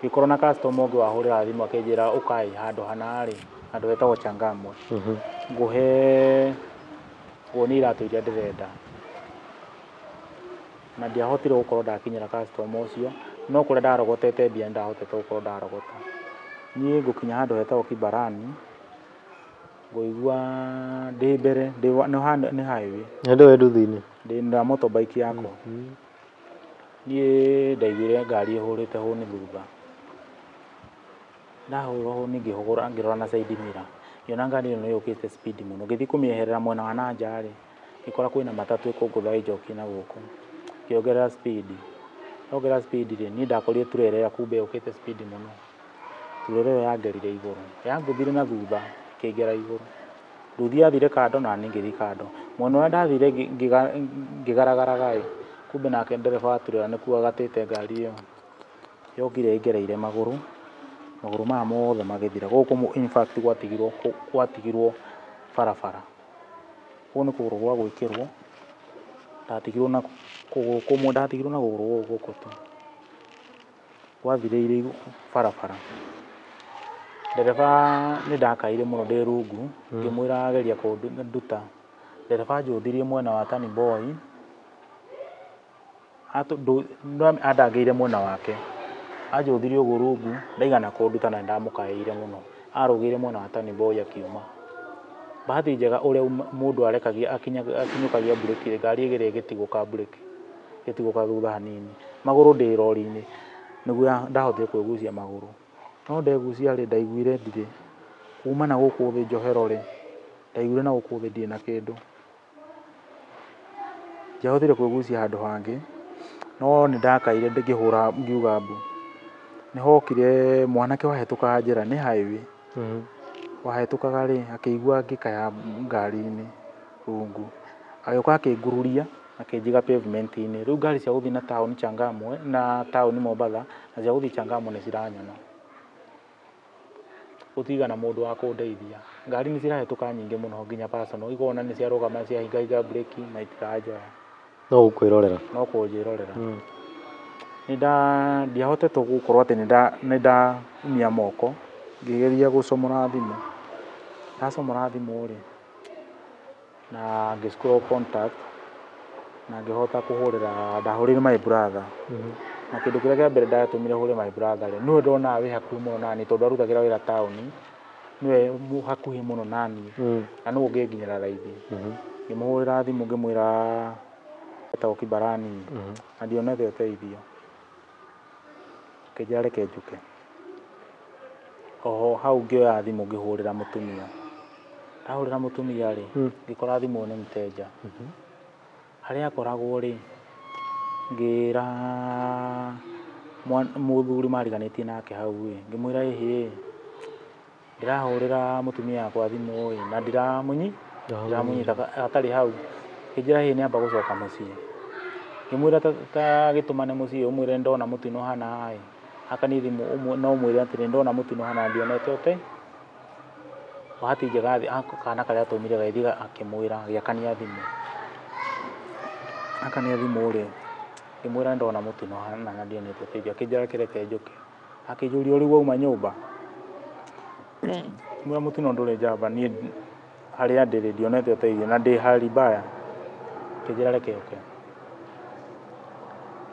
Ngĩkorwo na customer ũngĩ wahũrĩra thimũ akĩnjĩra ũka ĩ handũ hana rĩ, handũ hetagwo Changamwe. Ngũhe nguonie iratũ iria ndĩrenda. Na ndiahotire gũkorwo ndakinyĩra customer ũcio, no kũrĩa ndarogotete mbia nĩ ndahotete gũkorwo ndarogota. Niĩ ngũkinya handũ hetagwo Kibarani, ngũigua ndĩ mbere, nĩ highway. Hĩndĩ ĩyo wĩ nduthi-inĩ? Ndĩ na motorbike yakwa. Niĩ ndaiguire ngari ĩhũrĩte hũni thutha. Ndahũrwo hũni ngĩhũgũra ngĩrora na side mirror, ngĩona ngari ĩyo nĩ yũkĩte speed mũno. Ngĩthiĩ kũmĩeherera mwena wa na nja rĩ, ngĩkora kwĩna matatũ ĩkũngũtha ĩnjokie na gũkũ. Ngĩongerera speed. Ndongerera speed rĩ, niĩ ndakorire turera ĩrĩa kumbe yũkĩte speed mũno. Turera ĩyo yangerire igũrũ. Yangũthire na thutha, ĩkĩngera igũrũ. Nduthi yathire kando na niĩ ngĩthiĩ kando. Mwena ũrĩa ndathire ngĩgaragaraga ĩ, kumbe nake ndereba wa turera nĩkuo agatĩte ngari ĩyo. Yokire ĩngereire magũrũ, magũrũ maya mothe magĩthira. Gũkũ in fact gwatigirwo barabara. Kũu nĩ kũgũrũ gwa gwĩkĩrwo, ndatigirwo na kũgũrũ kũmwe, ndatigirwo na kũgũrũ gũkũ tu. Gwathirĩire barabara. Ndereba nĩ ndakaire mũno ndĩ rungu, ngĩmwĩra ageria kũnduta. Ndereba anjũthirie mwena wa Tani Boy, andangĩire mwena wake. Anjũthirie ũguo rungu, ndaigana kũnduta na nĩ ndamũkaĩire mũno. Arũgĩire mwena wa Tani Boy akiuma. Bahati njega ũrĩa mũndũ arekagia akinyũkagia mburĩki, ngari ĩgĩrĩ ĩgĩtigũka mburĩki, ĩgĩtigũka thutha hanini. Magũrũ ndĩ rori-inĩ, nĩguo ndahotire kwĩgucia magũrũ. No ndegucia rĩ, ndaiguire ndirĩ. Kuma na gũkũ thĩ njohero rĩ, ndaiguire na gũkũ thĩ ndirĩ na kĩndũ. Ndiahotire kwĩgucia handũ hangĩ, no nĩ ndakaire ngĩhũra ngiuga mbu. Nĩ hokire mwanake wahĩtũkaga njĩra, nĩ highway. Wahĩtũkaga rĩ, akĩigua ngĩkaya ngari-inĩ rungu. Agĩũka akĩngururia, akĩnjiga pavement-inĩ. Rĩu ngari cia gũthiĩ na taũni Changamwe, na taũni Mombatha, na cia gũthiĩ Changamwe nĩ ciranyona. Gũtigana mũndũ wa kũndeithia. Ngari nĩ cirahĩtũka nyingĩ mũno nginya personal, ikona nĩ ciarũgama ciahingahinga mburĩki na itiranjoya. No gũkwĩrorera? No kũnjĩrorera. Ndiahotete gũkorwo atĩ nĩ ndaumia moko, ngĩgeria gũcomora thimũ. Ndacomora thimũ rĩ, na ngĩ scroll contact, na ngĩhota kũhũrĩra, ndahũrĩire my brother. Na kĩndũ kĩrĩa kĩa mbere ndatũmire hũre my brother rĩ, nĩwe ndonaga wĩ hakuhĩ mũno naniĩ tondũ arutagĩra wĩra taũni, nĩwe hakuhĩ mũno naniĩ, na nĩwe ũngĩnginyĩra raithi. Ngĩmũhũrĩra thimũ ngĩmwĩra etagwo Kibarani, na ndionete ũteithio. Akĩnjĩra reke njũke. Oho hau ngĩoya thimũ ngĩhũrĩra mũtumia. Ndahũrĩra mũtumia rĩ, ngĩkora thimũ ĩyo nĩ mteja. Harĩa akoragwo rĩ, ngĩra mũthuri mariganĩtie nake hau ĩ, ngĩmwĩra ĩhĩ, ndĩrahũrĩra mũtumia wakwa thimũ ĩ, na ndiramũnyita atarĩ hau. Akĩnjĩra ĩhĩ nĩ amba gũcoka mũciĩ. Ngĩmwĩra ta gĩtũmane mũciĩ ũmwĩre ndona mũtino hana ĩ, akanie thimũ no ũmwĩre atĩrĩ ndona mũtino hana ndionete ũte. Bahati njega kana karĩa atũmire gagĩthiĩ akĩmwĩra agĩakania thimũ. Akania thimũ rĩ, ngĩmwĩra ndona mũtino hana na ndionete ũteithio. Akĩnjĩra kĩreke njũke. Akĩnjũria rĩu wauma nyũmba. Ngĩmwĩra mũtino ndũrĩ njamba niĩ harĩa ndĩrĩ ndionete ũteithio na ndĩ hali mbaya. Akĩnjĩra reke ũke.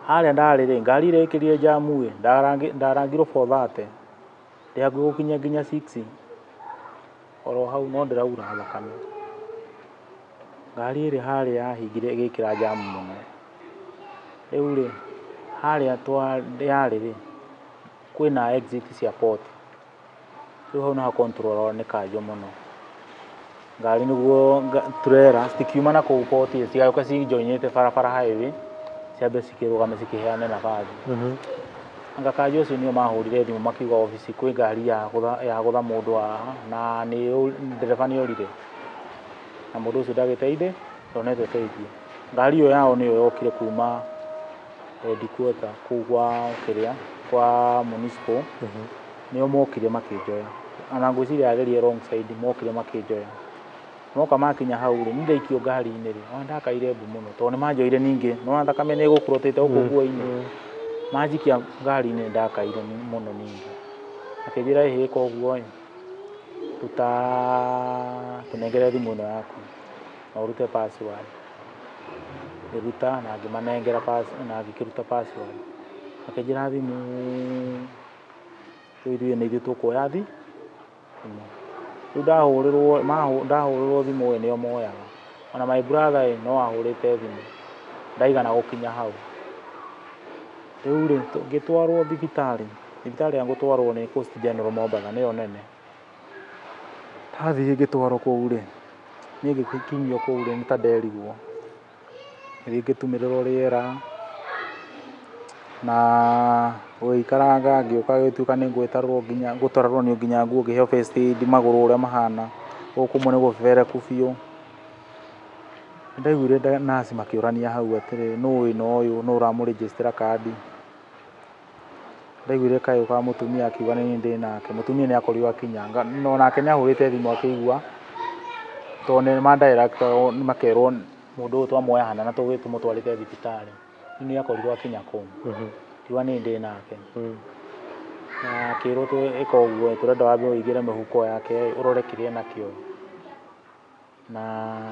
Harĩa ndarĩ rĩ, ngari ĩrĩa ĩkĩrire jamu ĩ, ndarangirwo 4:30. Ndĩ hakuhĩ gũkinya nginya 6. Oro hau no ndĩraura thakame. Ngari ĩrĩa harĩa yahingire ĩgĩkĩra jamu mũno. Rĩu rĩ, harĩa yarĩ rĩ, kwĩna exit cia port. Rĩu hau nĩho control nĩ kanjũ mũno. Ngari nĩguo turera citikiuma na kũu port cigagĩũka cijoinĩte barabara highway, ciambe cikĩrũgame cikĩheane nabathi. Anga kanjũ acio nĩo mahũrire thimũ makiuga obici kwĩ ngari yagũtha mũndũ haha na nĩ ndereba nĩ orire. Na mũndũ ũcio ndagĩteithĩ ndonete ũteithio. Ngari ĩyo yao nĩyo yokire kuma headquarter kũu gwa kĩrĩa kwa municipal. Nĩo mokire makĩnjoya. Ona ngwĩciria yageria wrong side mokire makĩnjoya. Moka makinya hau rĩ, niĩ ndaikio ngari-inĩ rĩ, ona ndakaire mbu mũno tondũ nĩ manjoire ningĩ, nĩwona thakame nĩ ĩgũkurũtĩte gũkũ nguo-inĩ. Manjikia ngari-inĩ nĩ ndakaire mũno ningĩ. Akĩnjĩra ĩhĩ ĩka ũguo ĩ, ruta tũnengere thimũ ĩno yaku na ũrute password. Ngĩruta na ngĩmanengera na ngĩkĩruta password. Akĩnjĩra thimũ rĩu ithuĩ nĩ ithuĩ tũkuoya thimũ. Rĩu ndahũrĩrwo thimũ ĩ nĩo moyaga. Ona my brother ĩ no ahũrĩte thimũ ndaigana gũkinya hau. Rĩu rĩ, ngĩtwarwo thibitarĩ, thibitarĩ ya gũtwarwo nĩ Coast General Mombatha nĩyo nene. Ndathiĩ ngĩtwarwo kũu rĩ, niĩ ngĩkinyio kũu rĩ nĩ ta nderigwo. Ngĩthiĩ ngĩtumĩrĩrwo rĩera na gũgĩikaranga ngĩũka gũgĩtuĩka nĩ ngwĩtarwo nginya ngũtarũranio nginya nguo ngĩheo first aid magũrũ ũrĩa mahana, gũkũ kũmwe nĩ gũbebereku biũ. Nĩndaiguire nurse makĩũrania hau atĩrĩ, nũ wĩna ũyũ, nũ ũramũrĩnjĩcitĩra kandi. Ndaiguire kayũ ka mũtumia akiuga nĩ niĩ ndĩ nake, mũtumia nĩ akorirwo akinya, onake nĩ ahũrĩte thimũ akĩigua, tondũ nĩ ma direct agwo makerwo mũndũ ũyũ twamuoya hana na tũmũtwarĩte thibitarĩ. Rĩu nĩ akorirwo akinya kũu, akiuga nĩ niĩ ndĩ nake. Na akĩrwo ĩka ũguo tũrenda wambe ũingĩre mĩhuko yake ũrore kĩrĩa enakĩo na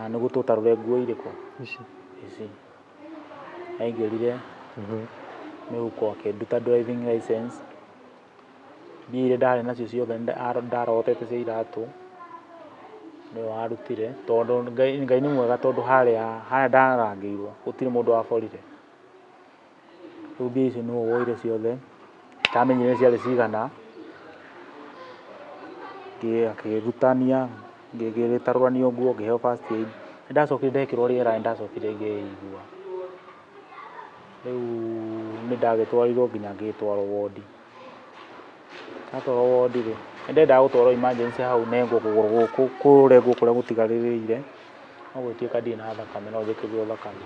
nĩguo tũtarũre nguo irĩkũ Ici. Ici. Aingĩrire mĩhuko akĩnduta driving license, mbia iria ndarĩ nacio ciothe ndarogotete cia iratũ nĩwe warutire, tondũ Ngai nĩ mwega tondũ harĩa ndarangĩirwo gũtirĩ mũndũ waborire. Rĩu mbia icio nĩwe woire ciothe, ndamenyire ciarĩ cigana, akĩrutania, ngĩtarũranio nguo ngĩheo first aid. Nĩ ndacokire ndekĩrwo rĩera nĩ ndacokire ngĩigua. Rĩu nĩ ndagĩtwarirwo nginya ngĩtwarwo wondi. Ndatwarwo wondi rĩ, nĩ ndendaga gũtwarwo emergency hau nengwo kũgũrũ gũkũ kũrengwo kũrĩa gũtigarĩrĩire, no gũgĩtuĩka ndirĩ na thakame no njĩkĩrirwo thakame.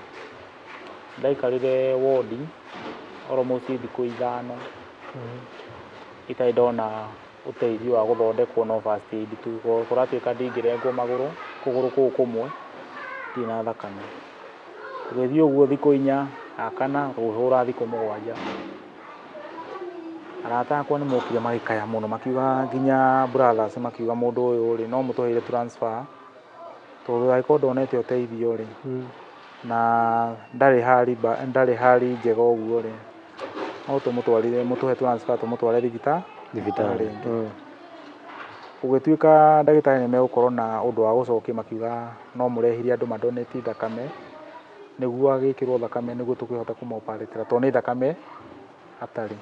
Ndaikarire wondi almost thikũ 5 itarĩ ndona ũteithio wa gũthondekwo no first aid tu. Kũratuĩka ndingĩrengwo magũrũ, kũgũrũ kũu kũmwe ndirĩ na thakame. Tũgĩthiĩ ũguo thikũ 4, ya kana tũkĩhũra thikũ 7. Arata akwa nĩ mokire magĩkaya mũno makiuga nginya brothers makiuga mũndũ ũyũ rĩ no mũtũheire transfer tondũ angĩkorwo ndonete ũteithio rĩ na ndarĩ hali njega ũguo rĩ no tũmũtwarire mũtũhe transfer tũmũtware thibitarĩ Thibitarĩ. Rĩngĩ. Gũgĩtuĩka ndagĩtarĩ nĩ megũkorwo na ũndũ wa gũcokia makiuga no mũrehire andũ madonate thakame nĩguo agĩkĩrwo thakame nĩguo tũkĩhote kũmũ-operate tondũ nĩ thakame atarĩ.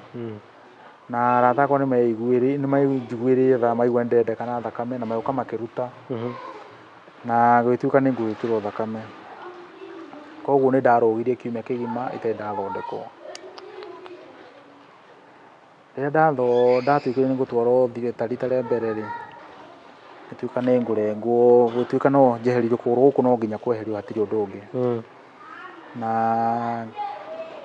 Na arata akwa nĩ manjiguĩrĩire tha maigua nĩ ndĩrendekana thakame na magĩũka makĩruta na gũgĩtuĩka nĩ ngwĩkĩrwo thakame. Koguo nĩ ndarũgire kiumia kĩgima itarĩ ndathondekwo. Rĩrĩa ndatuĩkire nĩ ngũtwarwo theatre rita rĩa mbere rĩ, gũtuĩka nĩ ngũrengwo, gũtuĩka no njehererio kũgũrũ gũkũ no nginya kweherio hatirĩ ũndũ ũngĩ. Na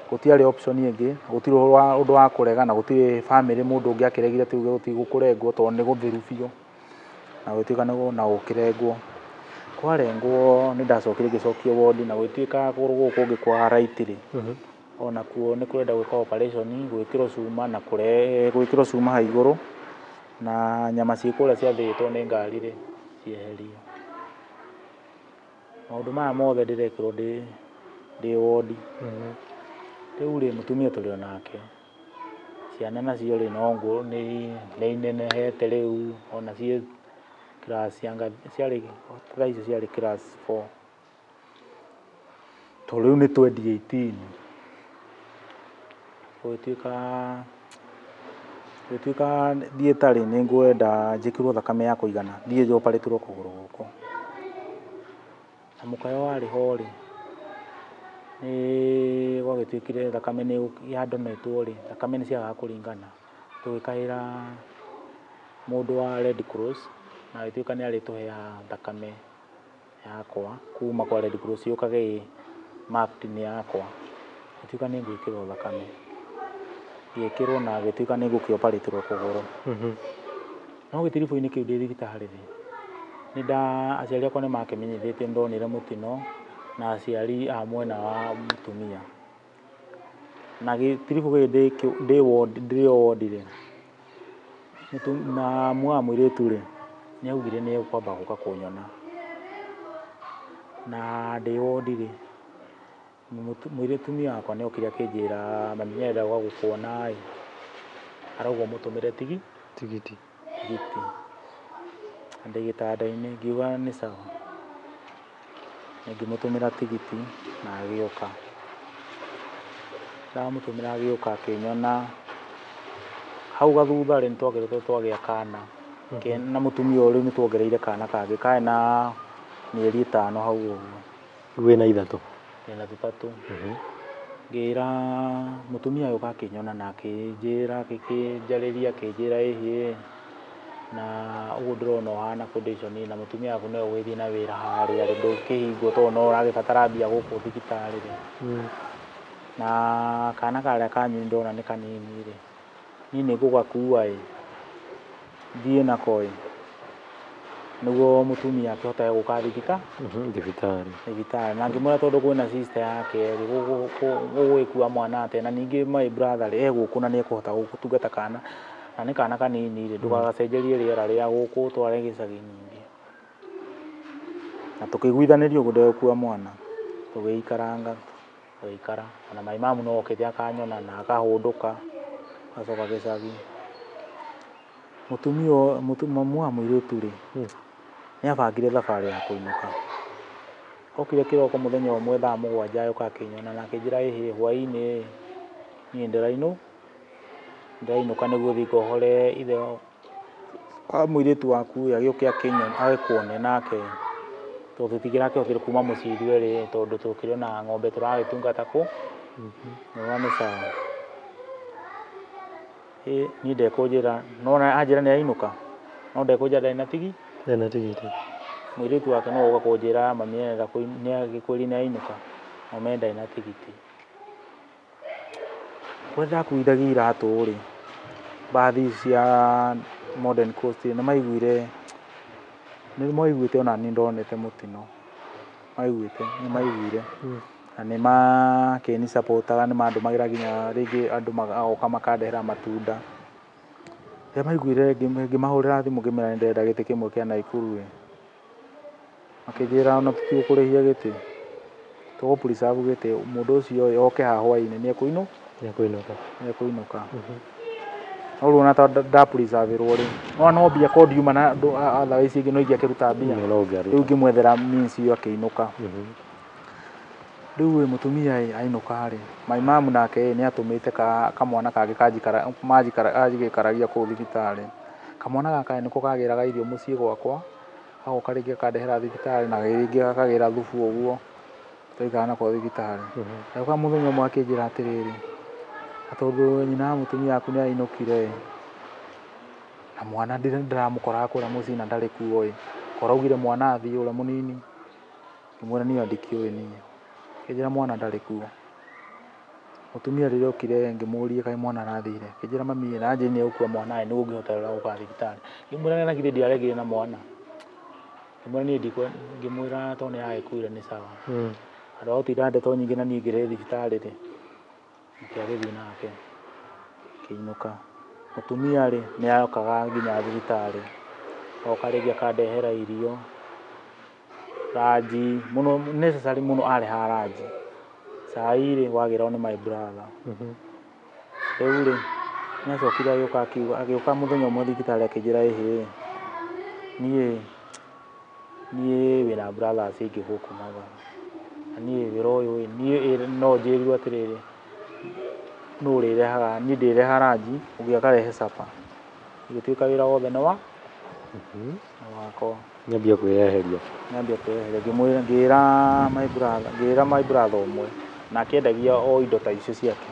Gũtiarĩ option ĩngĩ, gũtirĩ ũndũ wa kũrega na gũtirĩ family mũndũ ũngĩ akĩregire tuge gũtigũkũrengwo tondũ nĩ gũthiru biũ. Na gũgĩtuĩka na gũkĩrengwo. Kwarengwo nĩ ndacokire ngĩcokio wodi na gũgĩtuĩka kũgũrũ gũkũ kũngĩ kwa right rĩ, onakuo nĩ kũrenda gwĩka operation, gwĩkĩrwo cuma na gwĩkĩrwo cuma hau igũrũ na nyama ciĩ kũrĩa ciathĩĩtwo nĩ ngari rĩ, cieherio. Maũndũ maya mothe ndĩrekĩrwo ndĩ wodi. Rĩu rĩ, mũtumia tũrĩ o nake, ciana nacio rĩ, no nĩ inenehete rĩu, ona ciĩ class anga ciarĩ thaa icio ciarĩ class 4. Tondũ rĩu nĩ 2018 gũgĩtuĩka thiĩtarĩ nĩ ngwenda njĩkĩrwo thakame ya kũigana thiĩ njoparĩtĩrwo kũgũrũ gũkũ. Na mũkayo warĩ ho rĩ, nĩ gwagĩtuĩkire thakame nĩ yandonetwo rĩ, thakame nĩ ciagaga kũringana. Tũgĩkaĩra mũndũ wa Red Cross na agĩtuĩka nĩ arĩtũheaga thakame yakwa kuma kwa Red Cross yũkage ĩ marked nĩ yakwa. Ngĩtuĩka nĩ ngwĩkĩrwo thakame. Ngĩkĩrwo na ngĩtuĩka nĩ ngũkĩoparĩtĩrwo kũgũrũ. No gĩtiribũ-inĩ kĩu ndĩ thibitarĩ rĩ, aciari akwa nĩ makĩmenyithĩtio nĩ ndonire mũtino na aciari a mwena wa mũtumia. Na gĩtiribũ gĩkĩ ndĩ ward ndĩ o wodi rĩ, mamu wa mũirĩtu rĩ, nĩ augire nĩ ekwamba gũka kũnyona. Na ndĩ wodi rĩ, mũtumia wakwa nĩ okire akĩnjĩra mami nĩ arenda gũka gũkuona ĩ, arauga ũmũtũmĩre Tigiti. Tigiti. Na ndĩ gĩtanda-inĩ ngiuga nĩ sawa. Ngĩmũtũmĩra tigiti na agĩũka. Ndamũtũmĩra agĩũka akĩnyona. Hau gathutha rĩ, nĩ twagĩrĩtwo twagĩa kana na mũtumia ũyũ rĩu nĩ tuongereire kana kangĩ karĩ na mĩeri 5 hau ũguo. Wĩna 3? Ndĩna 3. Ngĩra mũtumia agĩũka akĩnyona na akĩnjĩra, akĩnjarĩria akĩnjĩra ĩhĩ na ũguo ndĩrona ũhana condition na mũtumia waku nĩwe ũgũgĩthiĩ na wĩra harĩa rĩ, ndũkĩhingwo tondũ no ũragĩbatara mbia gũkũ thibitarĩ rĩ. Na kana karĩa kanyu nĩndĩrona nĩ kanini rĩ, niĩ nĩ ngũgakua ĩ, thiĩ nako ĩ, nĩguo mũtumia akĩhotage gũka Thibitarĩ. Thibitarĩ. Na ngĩmwĩra tondũ kwĩna sister yake rĩ, ũgũgĩkua mwana atĩa, na ningĩ my brother rĩ, e gũkũ na nĩ ekũhota gũtungata kana, na nĩ kana kanini rĩ, ndũgagacenjerie rĩera rĩa gũkũ ũtware gĩcagi ningĩ. Na tũkĩiguithanĩria ũguo ndegũkua mwana, tũgĩikaranga, tũgĩikara, ona my mum no okĩte akanyona na akahũndũka, agacoka gĩcagi. Mũtumia, mamu wa mũirĩtu rĩ, nĩ abangire thabarĩ ya kũinũka. Okire kĩroko mũthenya ũmwe thaa 7 agĩũka akĩnyona na akĩnjĩra ĩhĩ hwaĩ-inĩ niĩ ndĩrainũka nĩguo thiĩ ngohore ithe wa mũirĩtu waku agĩũke agĩkuone nake tondũ tũtingĩrakĩhotire kuma mũciĩ ithuerĩ tondũ tũkĩrĩ na ng'ombe tũragĩtungata kũ. Ngiuga nĩ sawa. Ĩ niĩ ndekũnjĩra, no anjĩra nĩ ainũka, no ndekũnjĩra ndarĩ na tigi. Ndarĩ na tigiti. Mũirĩtu wake no oka kũnjĩra mami nĩ agĩkwĩrire nĩ ainũka, no me ndarĩ na tigiti. Kũrĩa ndakuithagia iratũ rĩ, mbathi cia Modern Coast nĩ maiguire, nĩ maiguĩte ona niĩ ndonete mũtino. Maiguĩte, nĩ maiguire. Na nĩ makĩni supportaga, nĩ mandũmagĩra nginya rĩngĩ andũ magoka makandehera matunda. Rĩrĩa maiguire ngĩmahũrĩra thimũ ngĩmera nĩ ndĩrenda gĩtĩ kĩmwe kĩa Naikuru ĩ, makĩnjĩra ona tũtigũkũrĩhia gĩtĩ, tũgũ preserve gĩtĩ, mũndũ ũcio ĩ oke haha hwaĩ-inĩ nĩ Nĩekũinũka. Nĩekũinũka. No rĩu ona ta nda preserve rwo rĩ, no no mbia ko ndiuma na otherwise ingĩ no ingĩakĩruta mbia. No ũngĩaruta. Rĩu ngĩmwethera means ĩyo akĩinũka. Rĩu ĩ mũtumia ĩ ainũka rĩ, my mum nake ĩ nĩ atũmĩte kamwana kangĩ anjikaragia kũu thibitarĩ. Kamwana gaka nĩko kagĩraga irio mũciĩ gwakwa, gagoka rĩngĩ gakandehera thibitarĩ na rĩngĩ gakagĩra thubu ũguo, twaikara nako thibitarĩ. Gagĩũka mũthenya ũmwe akĩnjĩra atĩrĩrĩ, na tondũ nyina wa mũtumia waku nĩ ainũkire ĩ, na mwana ndĩramũkoraga kũrĩa mũciĩ na ndarĩ kuo ĩ, koraugire mwana athiĩ ũrĩa mũnini, ngĩmwĩra niĩ ndikĩũĩ niĩ. Akĩnjĩra mwana ndarĩ kuo. Mũtumia rĩrĩa okire ngĩmũria kaĩ mwana arathire, akĩnjĩra mami ĩ na anjĩrire nĩ egũkua mwana ĩ nĩguo ngĩhote gũka thibitarĩ. Ngĩmwĩra na githĩ ndiaregire na mwana. Ngĩmwĩra niĩ ngĩmwĩra tondũ nĩ aragĩkuire nĩ sawa. Handũ ha gũtinda ndeto nyingĩ na niĩ ngĩrĩ thibitarĩ rĩ, nake agĩthiĩ nake akĩinũka. Mũtumia rĩ, nĩ okaga nginya thibitarĩ, oka rĩngĩ akandehera irio, ranji, mũno necessary mũno arehaga ranji. Cai rĩ, wagĩragwo nĩ my brother. Rĩu rĩ, nĩ acokire agĩũka akiuga, agĩũka mũthenya ũmwe thibitarĩ akĩnjĩra ĩhĩ, niĩ niĩ wĩna brothers aingĩ gũkũ Mathare. Na niĩ wĩra ũyũ ĩ, niĩ no njĩrirwo atĩrĩrĩ, nũ ũrĩrehaga, niĩ ndĩrehaga ranji, ũngĩ akarehe supper. Ĩgĩtuĩka wĩra wothe nĩ wa nĩ wakwa. Nyambia kwĩyeheria. Nyambia kwĩyeheria, ngĩmwĩra ngĩra my brother, ngĩra my brother ũmwe, nake endagia o indo ta icio ciake.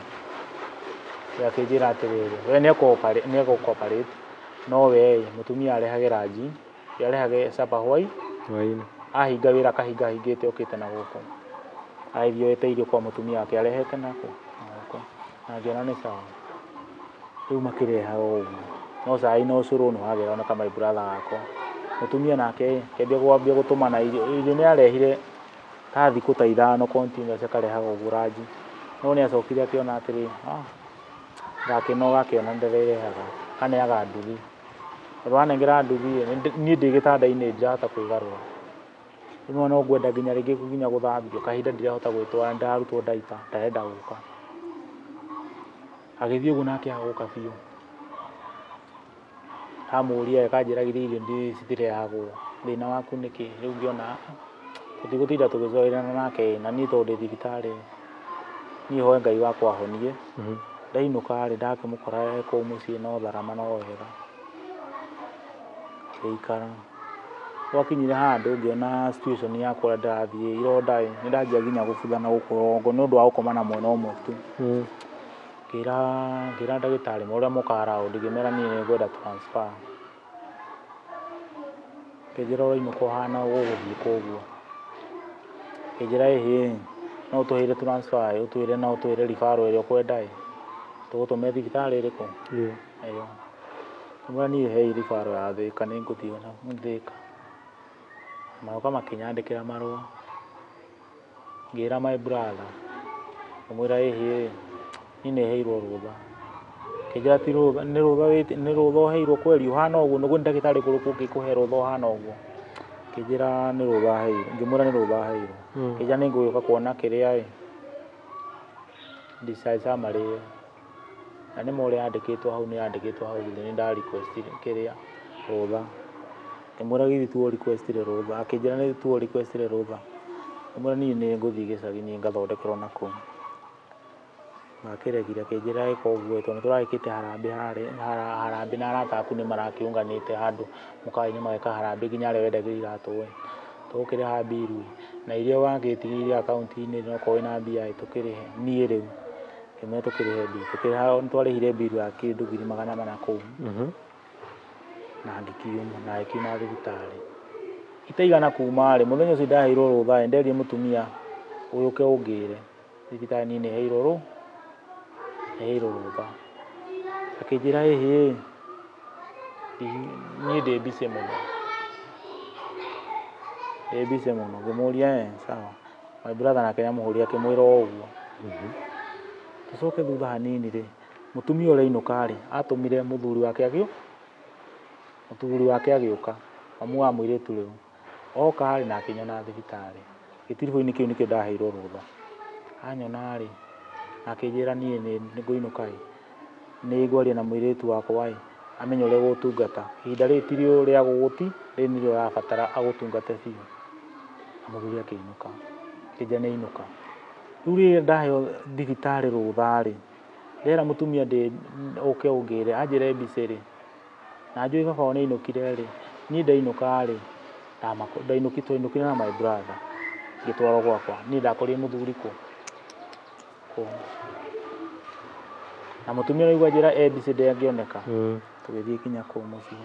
Akĩnjĩra atĩrĩrĩ, we nĩ egũ cooperate, no we ĩ, mũtumia arehage ranji, arehage supper hwai, Hwaĩ-inĩ. Ahinga wĩra akahinga ahingĩte okĩte na gũkũ. Agĩthiĩ oete irio kwa mũtumia wake arehete nakũ na gũkũ. Na ngĩona nĩ sawa. Rĩu makĩrehaga ũguo. No cai na ũcũrũ nĩ wagĩragwo nĩ ka my brother gakwa. Mũtumia nake ĩ, akĩambia kwambia gũtũmana irio. Irio nĩ arehire ta thikũ ta ithano continuous akarehaga ũguo ranji. No nĩ acokire akĩona atĩrĩ, ah, ndakĩnoga akĩona nĩ ndĩrĩrehaga. Akaneaga nduthi. Tondũ wanengera nduthi ĩ, niĩ ndĩ gĩtanda-inĩ ndirahota kwĩgarũra. Rĩmwe no ngwenda nginya rĩngĩ nginya gũthambio, kahinda ndirahota gwĩtwara, nĩndararutwo diaper, ndarenda gũka. Agĩthiĩ ũguo nake agũka biũ. Ndamũria akanjĩra githĩ irio citirehagwo, thĩna waku nĩ kĩ? Rĩu ngĩona tũtigũtinda tũgĩcoerana nake na niĩ tondũ ndĩ thibitarĩ, niĩ hoe Ngai wakwa ahonie. Ndainũka rĩ, ndakĩmũkora e kũu mũciĩ no tharama no wega. Ngĩikara. Gwakinyire handũ ngĩona situation yakwa ũrĩa ndĩrathiĩ, ironda ĩ, nĩ ndanjia nginya gũbutha na gũkũ rũgongo nĩ ũndũ wa gũkoma na mwena ũmwe tu. Ngĩra ngĩra ndagĩtarĩ ũrĩa mokaga round ngĩmera niĩ nĩ ngwenda transfer. Akĩnjĩra ũrainũka ũhana ũgũthiĩ kũ ũguo. Akĩnjĩra ĩhĩ, no ũtũheire transfer ĩ, ũtwĩre no ũtwĩre referral ĩrĩa ũkwenda ĩ, tũgũtũme thibitarĩ ĩrĩkũ? Ĩyo. Ngĩmwĩra niĩ hei referral ya Thĩka nĩ ngũthiĩ Thĩka. Magĩũka makĩnyandĩkĩra marũa. Ngĩra my brother, ngĩmwĩra ĩhĩ, niĩ nĩ heirwo rũtha. Akĩnjĩra ti rũtha, nĩ rũtha nĩ rũtha ũheirwo kweri ũhana ũguo, nĩguo ndagĩtarĩ kũrĩkũ ũngĩkũhe rũtha ũhana ũguo. Akĩnjĩra nĩ rũtha heirwo, ngĩmwĩra nĩ rũtha heirwo. Akĩnjĩra nĩ ngũgĩũka kuona kĩrĩa ĩ, discharge summary ĩyo. Na nĩma ũrĩa yandĩkĩtwo hau nĩ yandĩkĩtwo hau thĩ nĩ nda request kĩrĩa rũtha. Ngĩmwĩra githĩ tiwe ũ request rũtha, akĩnjĩra nĩ tiwe ũ request rũtha. Ngĩmwĩra niĩ nĩ ngũthiĩ gĩcagi niĩ ngathondekerwo nakũu. Akĩregire akĩnjĩra ĩka ũguo tondũ nĩ tũragĩkĩte harambee harĩa harambee na arata aku nĩ marakĩũnganĩte handũ mũkawa-inĩ mageka harambee nginya harĩa wendagĩria iratũ ĩ. Tũgũkĩrĩha bill ĩ, na iria wagĩtigĩire akaunti-inĩ okorwo wĩna mbia ĩ tũkĩrĩhe. Niĩ rĩu ngĩmwĩra tũkĩrĩhe bill, tũkĩrĩha nĩ twarĩhire bill ya kĩndũ 400,000 kũu na ngĩkiuma na agĩkiuma thibitarĩ. Itaigana kuma rĩ, mũthenya ũcio ndaheirwo rũtha ĩ, nderire mũtumia ũyũke ũngĩre thibitarĩ niĩ nĩ heirwo nĩ heirwo rũtha. Akĩnjĩra ĩhĩ, niĩ ndĩ busy mũno, ndĩ busy mũno. Ngĩmũria ĩ sawa. My brother nake nĩ amũhũrire akĩmwĩra o ũguo. Tũcoke thutha hanini rĩ, mũtumia ũrĩa ainũka rĩ, atũmire mũthuri wake mũthuri wake agĩũka, mamu wa mũirĩtu rĩu. Oka rĩ, na akĩnyona thibitarĩ. Gĩtiribũ-inĩ kĩu nĩkĩo ndaheirwo rũtha. Anyona rĩ, akĩnjĩra niĩ nĩ ngũinũka ĩ, nĩ ngwaria na mũirĩtu wakwa ĩ, amenye ũrĩa egũgũtungata. Ihinda rĩrĩ ti rĩa gũgũti, rĩrĩ nĩrĩo ũrabatara agũtungate biũ. Na mũthuri akĩinũka, akĩnjĩra nĩ ainũka. Rĩu rĩrĩa ndaheo thibitarĩ rũtha rĩ, ndera mũtumia ndĩ ũke ũngĩre, anjĩra e busy rĩ, na njũĩ baba wao nĩ ainũkire rĩ, niĩ ndainũka rĩ, twainũkire na my brother, ngĩtwarwo gwakwa. Niĩ ndakorire mũthuri kũ? Kũu. Na mũtumia nĩaigua anjĩra e busy ndangĩoneka. Tũgĩthiĩ nginya kũu mũciĩ.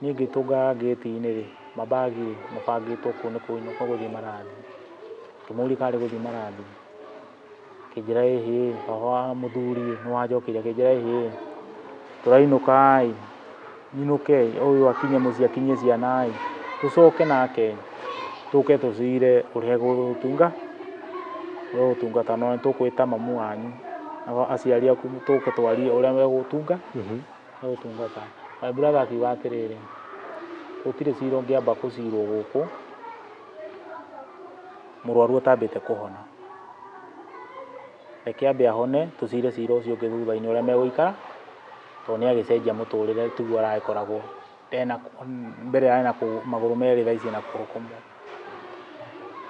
Niĩ ngĩtũnga ngĩti-inĩ rĩ, mabagi rĩ, mabangĩtwo kũu nĩ kũinũka gũthiĩ marathiĩ. Ngĩmũria karĩ gũthiĩ marathiĩ. Akĩnjĩra ĩhĩ baba wa mũthuri nĩ wanjokeria akĩnjĩra ĩhĩ tũrainũka ĩ nyinũke ũyũ akinye mũciĩ akinyie ciana ĩ tũcoke nake tũke tũcire ũrĩa egũtungata no nĩtũkwĩta mamu wanyu aciari aku tũke twarie ũrĩa megũtunga egũtungata. My brother akiuga atĩrĩrĩ gũtirĩ cira ũngĩamba gũcirwo gũkũ mũrwaru atambĩte kũhona. Reke ambe ahone tũcire cira ũcio ũngĩ thutha-inĩ ũrĩa megũikara tondũ nĩ agĩcenjia mũtũrĩre tiguo aragĩkoragwo. Mbere arĩ na magũrũ merĩ thaa ici ena kũgũrũ kũmwe.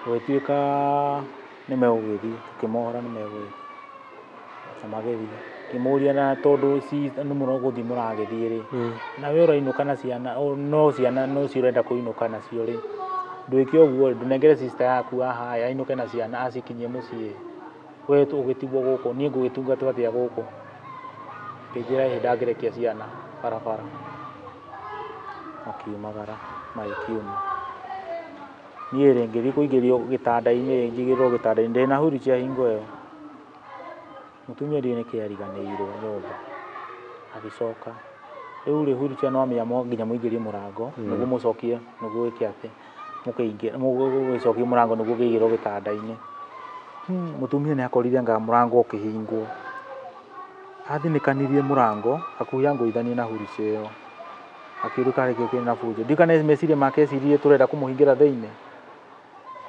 Gũgĩtuĩka nĩ megũgĩthiĩ tũkĩmohora nĩ megũgĩthiĩ na magĩthiĩ. Ngĩmũria na tondũ nĩ mũgũthiĩ mũragĩthiĩ rĩ, nawe ũrainũka na ciana no ciana nocio ũrenda kũinũka nacio rĩ, ndwĩke ũguo rĩ, ndũnengere sister yaku haha ĩ ainũke na ciana acikinyie mũciĩ, we ũgĩtigwo gũkũ niĩ ngũgĩtungatwo atĩa gũkũ? Akĩnjĩra ĩhĩ ndangĩrekia ciana barabara. Makiumagara magĩkiuma. Niĩ rĩ ngĩthiĩ kũingĩrio gĩtanda-inĩ njigĩrĩrwo gĩtanda-inĩ ndĩna wheelchair hingo ĩyo. Mũtumia ndiũĩ nĩkĩ ariganĩirwo nyũmba agĩcoka. Rĩu rĩ wheelchair no amenya no nginya mũingĩrie mũrango nĩguo mũcokie nĩguo wĩke atĩ mũgĩcokie mũrango nĩguo ũkĩigĩrwo gĩtanda-inĩ. Mũtumia nĩ akorire anga mũrango ũkĩhingwo. Athinĩkanirie mũrango hakuhĩ angũithanie na wheelchair ĩyo. Akĩũria karĩ kĩ kwĩna bunjo. Ndiũĩ kana meciria make eciririe tũrenda kũmũhingĩra thĩinĩ.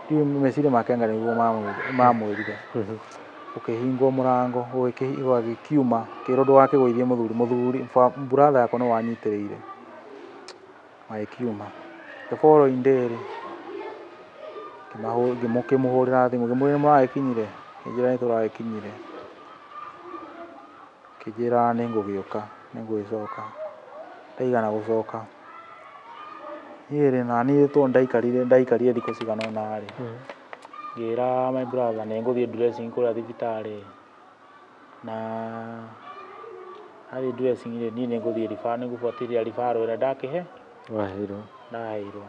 Ndiũĩ meciria make anga nĩguo mamwĩrire. Ũkĩhingwo mũrango agĩkiuma akĩrwo ndũgakĩgũithie mũthuri mũthuri brother yakwa nĩ wanyitĩrĩire. Magĩkiuma. The following day rĩ ngĩmũhũrĩra thimũ ngĩmũria nĩ mũragĩkinyire? Akĩnjĩra nĩ tũragĩkinyire. Akĩnjĩra nĩ ngũgĩũka nĩ ngũgĩcoka. Ndaigana gũcoka. Niĩ rĩ naniĩ tondũ ndaikarire thikũ cigana ũna rĩ, ngĩra my brother nĩ ngũthiĩ dressing kũrĩa thibitarĩ na athiĩ dressing rĩ niĩ nĩ ngũthiĩ nĩ ngũbuatĩrĩra referral ĩrĩa ndakĩhe Waheirwo. Ndaheirwo.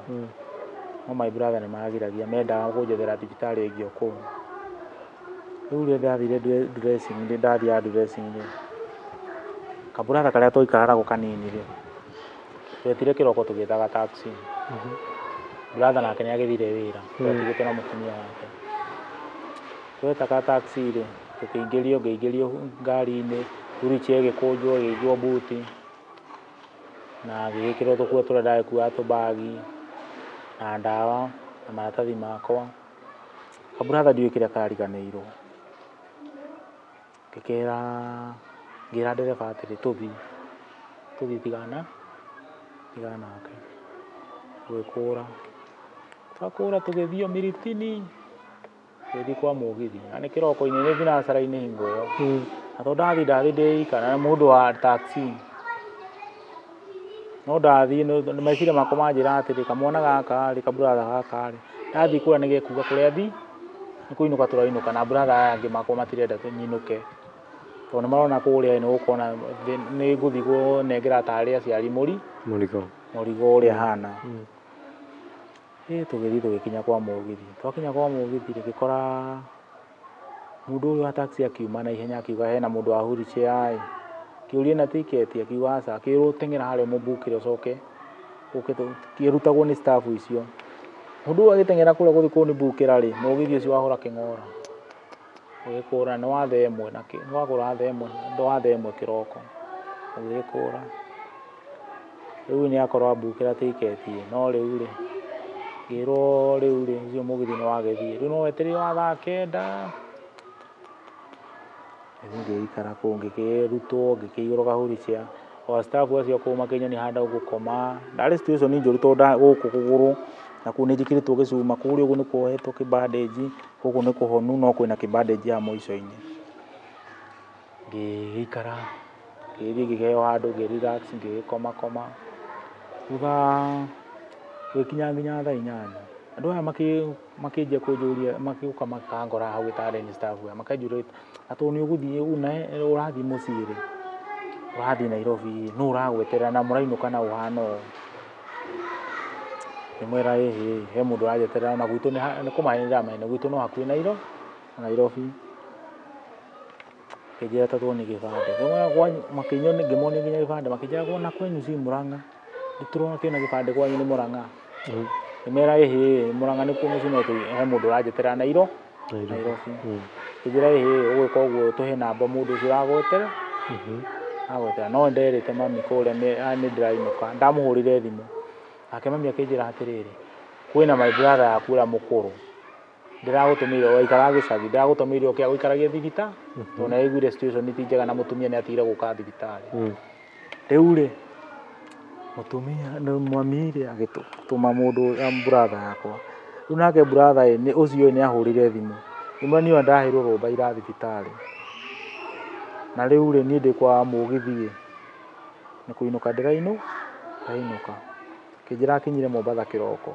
No my brother nĩ magiragia mendaga kũnjethera thibitarĩ ĩngĩ o kũu. Rĩu rĩrĩa ndathire dressing rĩ ndathiaga dressing rĩ, kabrother karĩa twaikaraga nako kanini rĩ, twetire kĩroko tũgĩtaga taxi. Brother nake nĩ agĩthire wĩra twatigĩtwo na mũtumia wake. Twetaga taxi rĩ, tũkĩingĩrio ngĩingĩrio ngari-inĩ, wheelchair ĩgĩkũnjwo ĩgĩigwo buti na ngĩgĩkĩrwo tũkuo tũrĩa ndagĩkuaga tũbagi na ndawa na maratathi makwa. Kabrother ndiũĩ kĩrĩa kariganĩirwo. Ngĩkera ngĩra ndereba atĩrĩ tũthiĩ tũthiĩ tigana tigana nake. Tũgĩkũra twakũra tũgĩthiĩ Miritini tũgĩthiĩ kwa mũgithi na nĩ kĩroko-inĩ nĩ thinacara-inĩ hingo ĩyo. Na tondũ ndathiĩ ndathiĩ ndĩ ika na mũndũ wa taxi no ndathiĩ meciria makwa manjĩra atĩrĩ kamwana gaka rĩ kabrother gaka rĩ ndathiĩ kũrĩa nĩgekuga kũrĩa thiĩ nĩ kũinũka tũrainũka na brother aya angĩ makwa matirenda nyinũke tondũ nĩ marona kũrĩa nĩ gũkorwo na nĩ ngũthiĩ kũnengera tarĩ aciari Mũrigo. Mũrigo ũrĩa hana. Ĩ tũgĩthiĩ tũgĩkinya kwa mũgithi. Twakinya kwa mũgithi ngĩkora mũndũ ũyũ wa taxi akiuma na ihenya akiuga hena mũndũ wa wheelchair ĩ. Ngĩũria ena tiketi akiuga aca akĩrwo teng'era harĩa ũmũbukĩre ũcoke ũke kĩrutagwo nĩ staff icio. Mũndũ ũyũ agĩteng'era kũrĩa gũthiĩ kũnibukĩra rĩ, mũgithi ũcio wahũra kĩng'ora. Ũgĩkũra nĩ wa thaa ĩmwe na nĩ wagũra thaa ĩmwe nĩ wa thaa ĩmwe kĩroko. Ũgĩgĩkũra. Rĩu nĩ akorwo ambukĩra tiketi no rĩu rĩ, ngĩrwo rĩu rĩ ũcio mũgithi nĩ wagĩthiĩ. Rĩu no wetereire wa thaa kenda. Rĩu ngĩgĩikara kũu ngĩkĩrutwo ngĩkĩigĩrwo ka wheelchair. O staff acio kũu makĩnyonia handũ ngũkoma. Ndarĩ situation njũru tondũ gũkũ kũgũrũ nakuo nĩ njĩkĩrĩtwo gĩcuma kũrĩa ũguo nĩ kuohetwo kĩbandĩnji gũkũ nĩ kũhonu no kwĩna kĩbandĩnji haha mũico-inĩ. Ngĩgĩikara ngĩgĩthiĩ ngĩkĩheo handũ ngĩ relax ngĩgĩkoma koma. Thutha gũgĩkinya nginya thaa inyanya andũ aya makĩnjia kũnjũria magĩũka makangora hau gĩtanda-inĩ staff aya makanjũria na tondũ nĩ ũgũthiĩ ũrathiĩ mũciĩ rĩ, ũrathiĩ Nairobi rĩ, nũ ũragweterera na mũrainũka na ũhana ũũ? Ngĩmwĩra ĩhĩ he mũndũ ũranjeterera na gwitũ nĩ kũmahe ndĩramahe gwitũ no hakuhĩ Nairobi. Akĩnjĩra ta tuonie gĩbandĩ. Ngĩmwĩra kwanyu, makĩnyonia ngĩmonia nginya gĩbandĩ, makĩnjĩra na kwenyu si Murang'a. Nĩtũrona kĩna gĩbandĩ kwanyu nĩ Murang'a. Ngĩmera ĩhĩ, Murang'a nĩkuo mũciĩ no he mũndũ ũranjetera Nairobi. Ngĩnjĩra ĩhĩ, ũgwĩka ũguo tũhe namba mũndũ ũcio ũragwetera. Agwetera no nderĩte mami kũrĩa nĩ ndĩrainũka. Ndamũhũrĩire thimũ. Nake mami akĩnjĩra atĩrĩrĩ, kwĩna my brother yaku ũrĩa mũkũrũ. Ndĩragũtũmĩire waikaraga gĩcagi, ndĩragũtũmĩire ũke agũikaragie thibitarĩ. Tondũ nĩ aiguire situation ti njega na mũtumia nĩ atigire gũka thibitarĩ. Rĩu rĩ, mũtumia mami rĩ agĩtũma mũndũ brother yakwa. Rĩu nake brother ĩ ũcio nĩ ahũrire thimũ. Ngĩmwĩra niĩ ona ndaheirwo rũtha ira thibitarĩ. Na rĩu rĩ, niĩ ndĩ kwa mũgithi ĩ, nĩ kũinũka ndĩrainũka. Akĩnjĩra akinyire Mombatha kĩroko.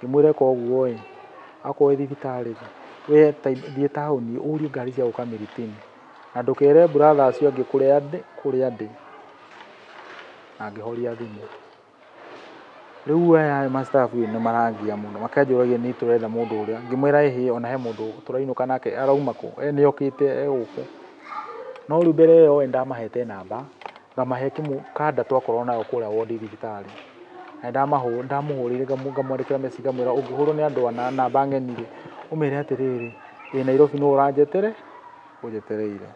Ngĩmwĩra ĩka ũguo ĩ, akorwo wĩ thibitarĩ rĩ, we thiĩ taũni ũrie ngari cia gũka Miritini. Na ndũkere brother acio angĩ kũrĩa ndĩ. Na ngĩhoria thimũ. Rĩu aya ma staff nĩ marangia mũno, makanjũragia nĩ tũretha mũndũ ũrĩa. Ngĩmwĩra ĩhĩ ona he mũndũ tũrainũka nake arauma kũ? Nĩ okĩte e gũkũ. No rĩu mbere ĩyo nĩ ndamahete namba, ngamahe kanda twakorwo nayo kũrĩa wondi thibitarĩ. Na ndamũhũrĩire ngamwandĩkĩra message ngamwĩra ũngĩhũrwo nĩ andũ a namba ng'eni rĩ, ũmere atĩrĩrĩ, wĩ Nairobi nũ ũranjetere, ũnjetereire.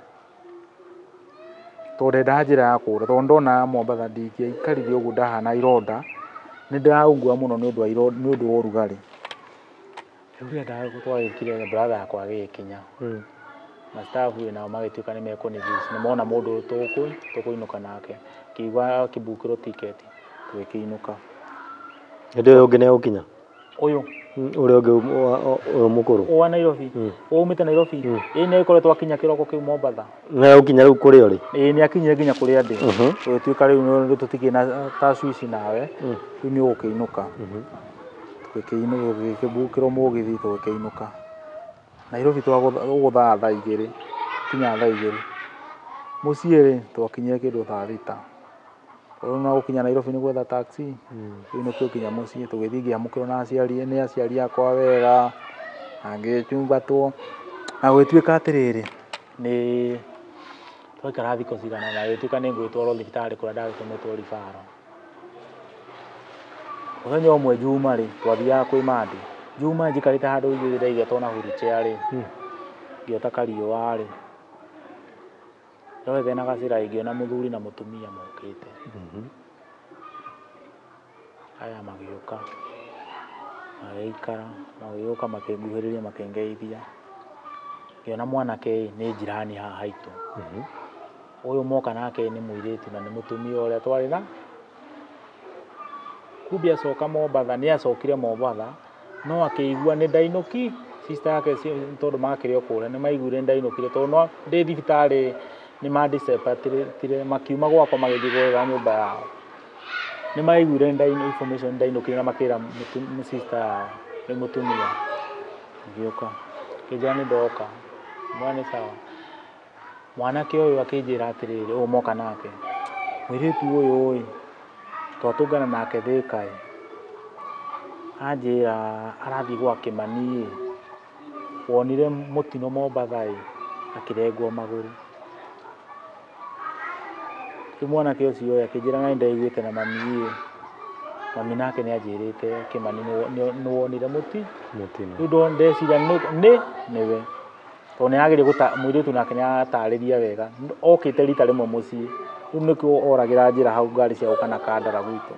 Tondũ ndendaga njĩra ya kũra, tondũ ndona Mombatha ndingĩaikarire ũguo ndahana ironda, nĩ ndĩraungua mũno nĩ ũndũ wa ũrugarĩ. Rĩu rĩrĩa twagĩkire brother yakwa agĩgĩkinya. Na staff nao magĩtuĩka nĩ mekũnirelease, nĩ mona mũndũ tũkũinũka nake. Akiuga akĩmbukĩrwo ticket, tũgĩkĩinũka. Hĩndĩ ĩyo ũngĩ nĩ egũkinya? Ũyũ? Ũrĩa ũngĩ ũyũ mũkũrũ. Wa Nairobi? Ũmĩte Nairobi? Ĩĩ nĩ akoretwo akinya kĩroko kĩu Mombatha. Nĩ egũkinya rĩu kũrĩa ũrĩ? Ĩĩ nĩ akinyire nginya kũrĩa ndĩ. Gũgĩtuĩka rĩu tũtikĩrĩ na tacwici nawe, rĩu nĩ ũgũkĩinũka. Tũgĩkĩinũka, tũgĩkĩmbukĩrwo mũgithi tũgĩkĩinũka. Nairobi ũgũthaa thaa igĩrĩ, kinya thaa igĩrĩ. Mũciĩ rĩ, twakinyire kĩndũ thaa thita. Rĩu no gũkinya Nairobi nĩ gwetha taxi, tũinũkio nginya mũciĩ, tũgĩthiĩ ngĩamũkĩrwo na aciari nĩ aciari akwa wega, na ngĩchumbatwo. Na gũgĩtuĩka atĩrĩrĩ, nĩ twaikara thikũ cigana ũna, gũgĩtuĩka nĩ ngũgĩtwarwo thibitarĩ kũrĩa ndagĩtũmĩtwo referral. Mũthenya ũmwe Juma rĩ, twathiaga kwĩ Mandi. Juma njikarĩte handũ igĩrĩ ndaigĩtwo na wheelchair rĩ, ngĩota kariũa rĩ, ndorete na gacĩra ngĩona mũthuri na mũtumia mokĩte. Aya magĩũka, magĩikara, magĩũka makĩnguhĩrĩria makĩngeithia. Ngĩona mwanake nĩ jirani haha haitũ. Ũyũ moka nake nĩ mũirĩtu na nĩ mũtumia ũrĩa twarĩ na. Kumbe acoka Mombatha, nĩ acokire Mombatha, no akĩigua nĩ ndainũki, sister yake tondũ makĩrĩ o kũrĩa, nĩ maiguire nĩ ndainũkire tondũ no ndĩ thibitarĩ nĩ mandiseparatire, makiuma gwakwa magĩthiĩ gwetha nyũmba yao. Nĩ maiguire information ndainũkire na makĩra sister yao nĩ mũtumia. Agĩũka, akĩnjĩra nĩ ndoka, ngĩmwĩra nĩ sawa. Mwanake ũyũ akĩnjĩra atĩrĩrĩ, ũyũ moka nake, mũirĩtu ũyũ ĩ, twatũngana nake Thika ĩ, anjĩra arathiĩ gwa Kĩmani ĩ, wonire mũtino Mombatha ĩ, akĩrengwo magũrũ. Rĩu mwanake ũcio ĩ, akĩnjĩra na nĩndaiguĩte na mami ĩ, mami nake nĩ anjĩrĩte Kĩmani nĩ wonire mũtino. Rĩu ndeciria nĩ nĩwe. Tondũ nĩ arageria mũirĩtu nake nĩ aratarĩria wega. Okĩte rita rĩmwe mũciĩ. Rĩu nĩkĩo oragĩra njĩra hau ngari cia gũka na Kandara gwitũ.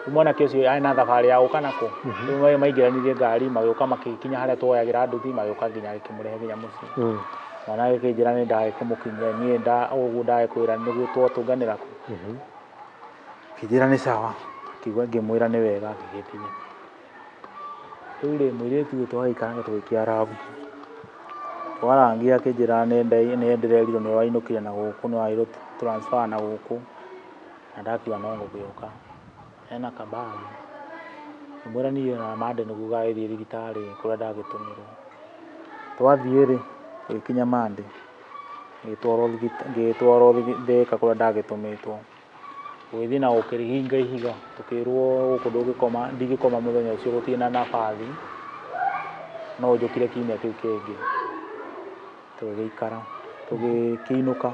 Rĩu mwanake ũcio arĩ na thabarĩ ya gũka nakũ. Rĩu maingĩranirie ngari magĩũka magĩkinya harĩa tuoyagĩra nduthi magĩũka nginya agĩkĩmũrehe nginya mũciĩ. Mwana agĩkĩnjĩra nĩ ndagĩkũmũkinyia niĩ ũguo ndagĩkwĩra nĩguo twatũnganĩra kũ. Akĩnjĩra nĩ sawa. Akiuga ngĩmwĩra nĩ wega agĩgĩthiĩ. Rĩu rĩ mũirĩtu ũyũ twagĩikaranga tũgĩkĩarangia. Twarangia akĩnjĩra nĩ ndĩrerirwo nĩ ũrainũkire na gũkũ nĩ waheirwo transfer na gũkũ. Na ndakiuga no gũgĩũka. Ena kabagi. Ngĩmwĩra niĩ ona Monday nĩguo ngagĩthiĩ thibitarĩ kũrĩa ndagĩtũmirwo. Twathiĩ rĩ, tũgĩkinya Monday. Ngĩtwarwo Thika kũrĩa ndagĩtũmĩtwo. Tũgĩthiĩ na gũkĩhinga ihiga, tũkĩrwo gũkũ ndũngĩkoma, ndingĩkoma mũthenya ũcio gũtirĩ na nabathi, no njũkire kiumia kĩu kĩngĩ. Tũgĩgĩikara, tũgĩkĩinũka.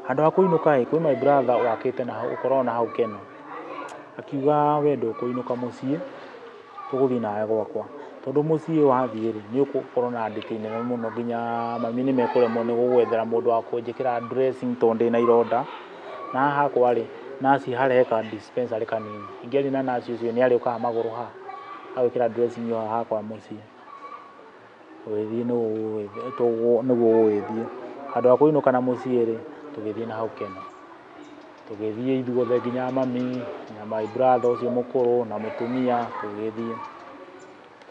Handũ ha kũinũka ĩ, kwĩ my brother wakĩte na hau, ũkoragwo na hau Keno, akiuga we ndũkũinũka mũciĩ, tũgũthiĩ nawe gwakwa, tondũ mũciĩ wathiĩ rĩ, nĩ ũgũkorwo na ndĩtĩ nene mũno, nginya mami nĩ mekũremwo nĩ gũgwethera mũndũ wa kũnjĩkĩra dressing tondũ ndĩna ironda. Na haha hakwa rĩ, nurse harĩa he ka dispensary kanini, ingĩaria na nurse ũcio nĩ arĩũkaga magũrũ haha agwĩkĩra dressing ĩyo haha hakwa mũciĩ. Tũgĩthiĩ nĩguo gũgĩthiĩ. Handũ ha kũinũka na mũciĩ rĩ, tũgĩthiĩ na hau Keno. Tũgĩthiĩ ithuothe nginya mami na my brother ũcio mũkũrũ na mũtumia tũgĩthiĩ.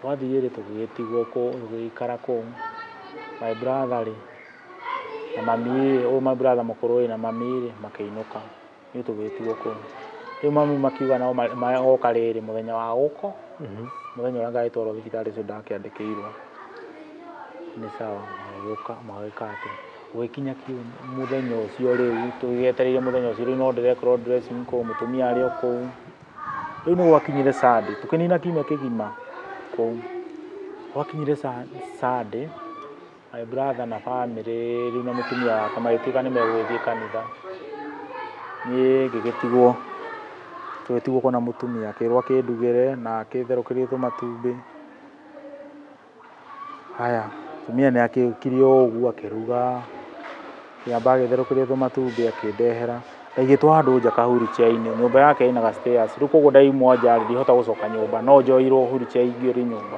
Twathiĩ rĩ, tũgĩgĩtigwo kũu, tũgĩgĩikara kũu. My brother rĩ na mami rĩ, ũyũ my brother mũkũrũ rĩ na mami rĩ makĩinũka, ithuĩ tũgĩgĩtigwo kũu. Rĩu mami makiuga nao magoka rĩrĩ mũthenya wa gũko, mũthenya ũrĩa ngagĩtwarwo thibitarĩ ũcio ndakĩandĩkĩirwo. Nĩ sawa, magĩũka magĩka atĩ, gũgĩkinya mũthenya ũcio rĩu tũgĩetereire mũthenya ũcio, rĩu no ndĩrekĩrwo dressing kũu, mũtumia arĩ o kũu. Rĩu nĩ gwakinyire Sunday, tũkĩnina kiumia kĩgima kũu. Gwakinyire Sunday, my brother na family rĩu na mũtumia wake magĩtuĩka nĩ megũgĩthiĩ kanitha. Niĩ ngĩgĩtigwo, tũgĩtigwo kũu na mũtumia, akĩrwo akĩndugĩre na akĩtherũkĩrie tũmatumbĩ. Haya, mũtumia nĩ akĩũkire o ũguo akĩruga, akĩamba agĩtherũkĩria tũmatumbĩ akĩndehera. Ndaigĩtwo handũ nja ka wheelchair-inĩ, nyũmba yake ĩna ga stairs, rĩu koguo ndaimwo nja rĩ, ndingĩhota gũcoka nyũmba, no njoirwo wheelchair ingĩũrio nyũmba.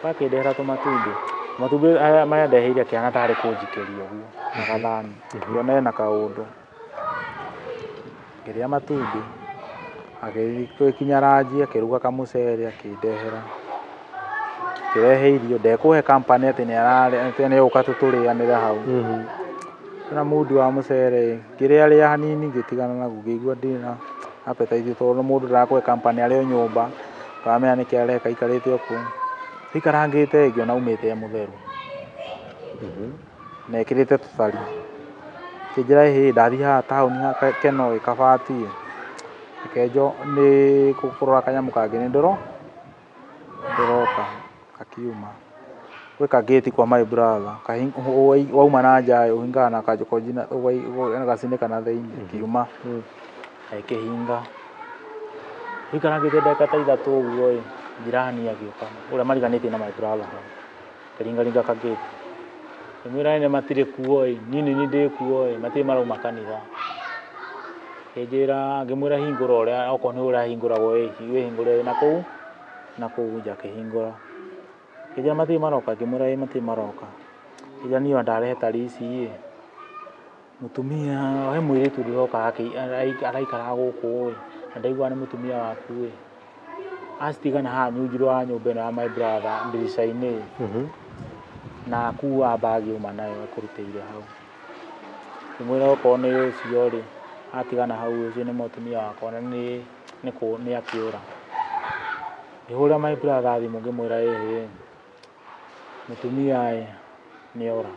Akĩndehera tũmatumbĩ, matumbĩ marĩa andeheire akĩhana tarĩ kũnjikĩria ũguo na gathani, ngĩona ena kaũndũ. Ngĩrĩa matumbĩ, agĩkinya ranji akĩruga kamũcere akĩndehera. Akĩrehe irio, ndekũhe company atĩ nĩ egũka tũrĩanĩre hau. Na mũndũ wa mũcere, ngĩrĩa rĩa hanini ngĩtigana naguo, ngĩigua ndirĩ na appetite tondũ mũndũ ndarakũhe company arĩ o nyũmba, ndũramenya nĩkĩ areka aikarĩte o kũu. Tũikarangĩte ngĩona aumĩte e mũtheru na ekĩrĩte tũtari. Akĩnjĩra ĩhĩ, ndathiĩ haha taũni haha Keno ĩ Kabati ĩ, reke nĩ kũrora kanyamũ kangĩ nĩ ndĩroka. Akiuma. Gwĩ ka gate kwa my brother, wauma na nja ĩ, ũhingaga na kajokoji gacinĩka na thĩinĩ, akiuma agĩkĩhinga. Tũikarangĩte ndagĩka ta 3 ũguo ĩ, jirani agĩũka, ũrĩa mariganĩtie na my brother hau, akĩringaringa ka gate. Ngĩmwĩra ene matirĩ kuo ĩ, niĩ nĩ niĩ ndĩ kuo ĩ, matirĩ marauma kanitha. Akĩnjĩra, ngĩmwĩra hingũra ũrĩa, okorwo nĩ ũrahingũragwo ĩ, wĩhingũre na kũu nja, akĩhingũra. Akĩnjĩra matirĩ maroka, ngĩmwĩra ĩ matirĩ maroka. Akĩnjĩra niĩ ona ndarehe tari ici ĩ, mũtumia, he mũirĩtu ndĩroka araikaraga gũkũ ĩ, na ndaiguaga nĩ mũtumia waku ĩ, acitigana haha nyunjurũ wa nyũmba ĩno ya my brother ndirica-inĩ ĩ, na akua mbagi auma nayo ekũrutĩire hau. Ngĩmwĩra okorwo nĩ ũcio rĩ, atigana hau ũcio nĩ mũtumia wakwa na nĩ akĩũra. Ngĩhũrĩra my brother thimũ ngĩmwĩra ĩhĩ, mũtumia ĩ nĩ ora.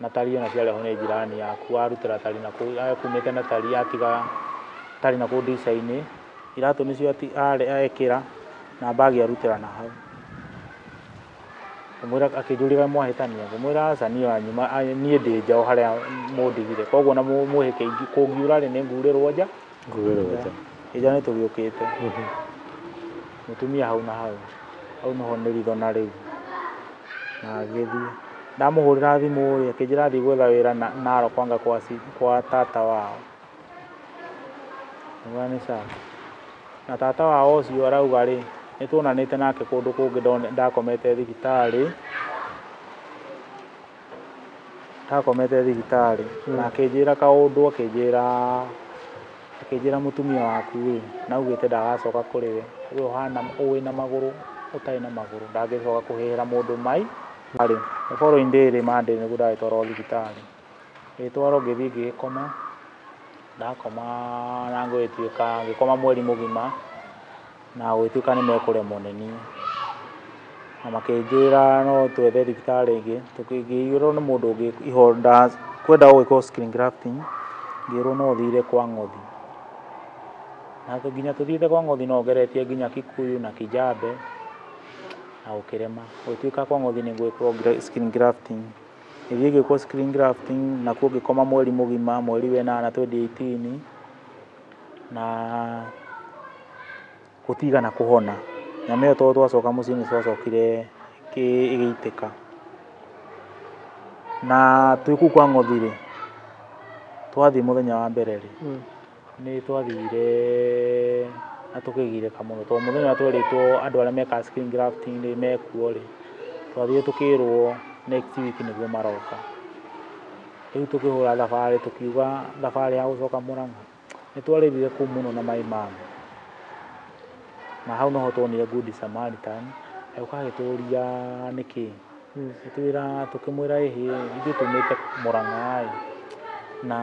Na tari ona ciarehwo nĩ jirani yaku, arutĩra tari na kũu, akumĩte na tari atiga tari na kũu ndirica-inĩ, iratũ nĩcio ekĩra na mbagi arutĩra na hau. Ngĩmwĩra, akĩnjũria mwahĩtania, ngĩmwĩra aca niĩ anyuma, niĩ ndĩ nja o harĩa mũndigire, koguo ona mũhĩke kũngiura rĩ, nĩ ngurĩrwo nja. Ngurĩrwo nja. Nja nĩ tũgĩũkĩte. Mũtumia hau na hau, hau noho nĩ ritho na rĩu. Na agĩthiĩ. Ndamũhũrĩra thimũ rĩ, akĩnjĩra athiĩ gwetha wĩra Narok anga kwa tata wao. Ngĩmwĩra nĩ sawa. Na tata wao ũcio arauga rĩ, nĩ tuonanĩte nake kũndũ kũngĩ ndakomete thibitarĩ, ndakomete thibitarĩ, na akĩnjĩra kaũndũ, akĩnjĩra mũtumia waku ĩ, na augĩte ndagacoka kũrĩ we, we ũhana wĩna magũrũ ũtarĩ na magũrũ, ndangĩcoka kũhĩhĩra mũndũ mai. The following day rĩ, Monday nĩguo ndagĩtwarwo thibitarĩ. Ngĩtwarwo ngĩthiĩ ngĩgĩkoma, ndakoma na gũgĩtuĩka, ngĩkoma mweri mũgima, na gũgĩtuĩka nĩ mekũremwo nĩ niĩ. Na makĩnjĩra no twethe thibitarĩ ĩngĩ, ngĩĩrwo nĩ mũndũ ũngĩ iho kwenda gwĩkwo skin grafting, ngĩrwo no thire kwa Ng'othi. Na nginya tũthiĩte kwa Ng'othi no ngeretie nginya Kikuyu na Kijabe, na gũkĩrema. Gũgĩtuĩka kwa Ng'othi nĩ ngwĩkwo skin grafting. Ngĩthiĩ ngĩkwo screen grafting nakuo ngĩkoma mweri mũgima, mweri wa ĩnana 2018, na gũtigana kũhona. Nyama ĩyo tondũ twacoka mũciĩ nĩ twacokire ĩgĩitĩka. Na twĩ kũu kwa Ng'othi rĩ, twathiĩ mũthenya wa mbere rĩ, nĩ twathire na tũkĩgirĩka mũno tondũ mũthenya ũrĩa twerĩtwo andũ arĩa mekaga screen grafting rĩ mekuo rĩ, twathire tũkĩrwo next week nĩguo maroka. Rĩu tũkĩhũra thabarĩ tũkiuga thabarĩ ya gũcoka Mũrang'a. Nĩ twarĩrire kũu mũno na my mom. Na hau noho tuonire Good Samaritan agĩũka agĩtũria nĩkĩ. Agĩtwĩra, tũkĩmwĩra ĩhĩ ithuĩ tumĩte Mũrang'a ĩ, na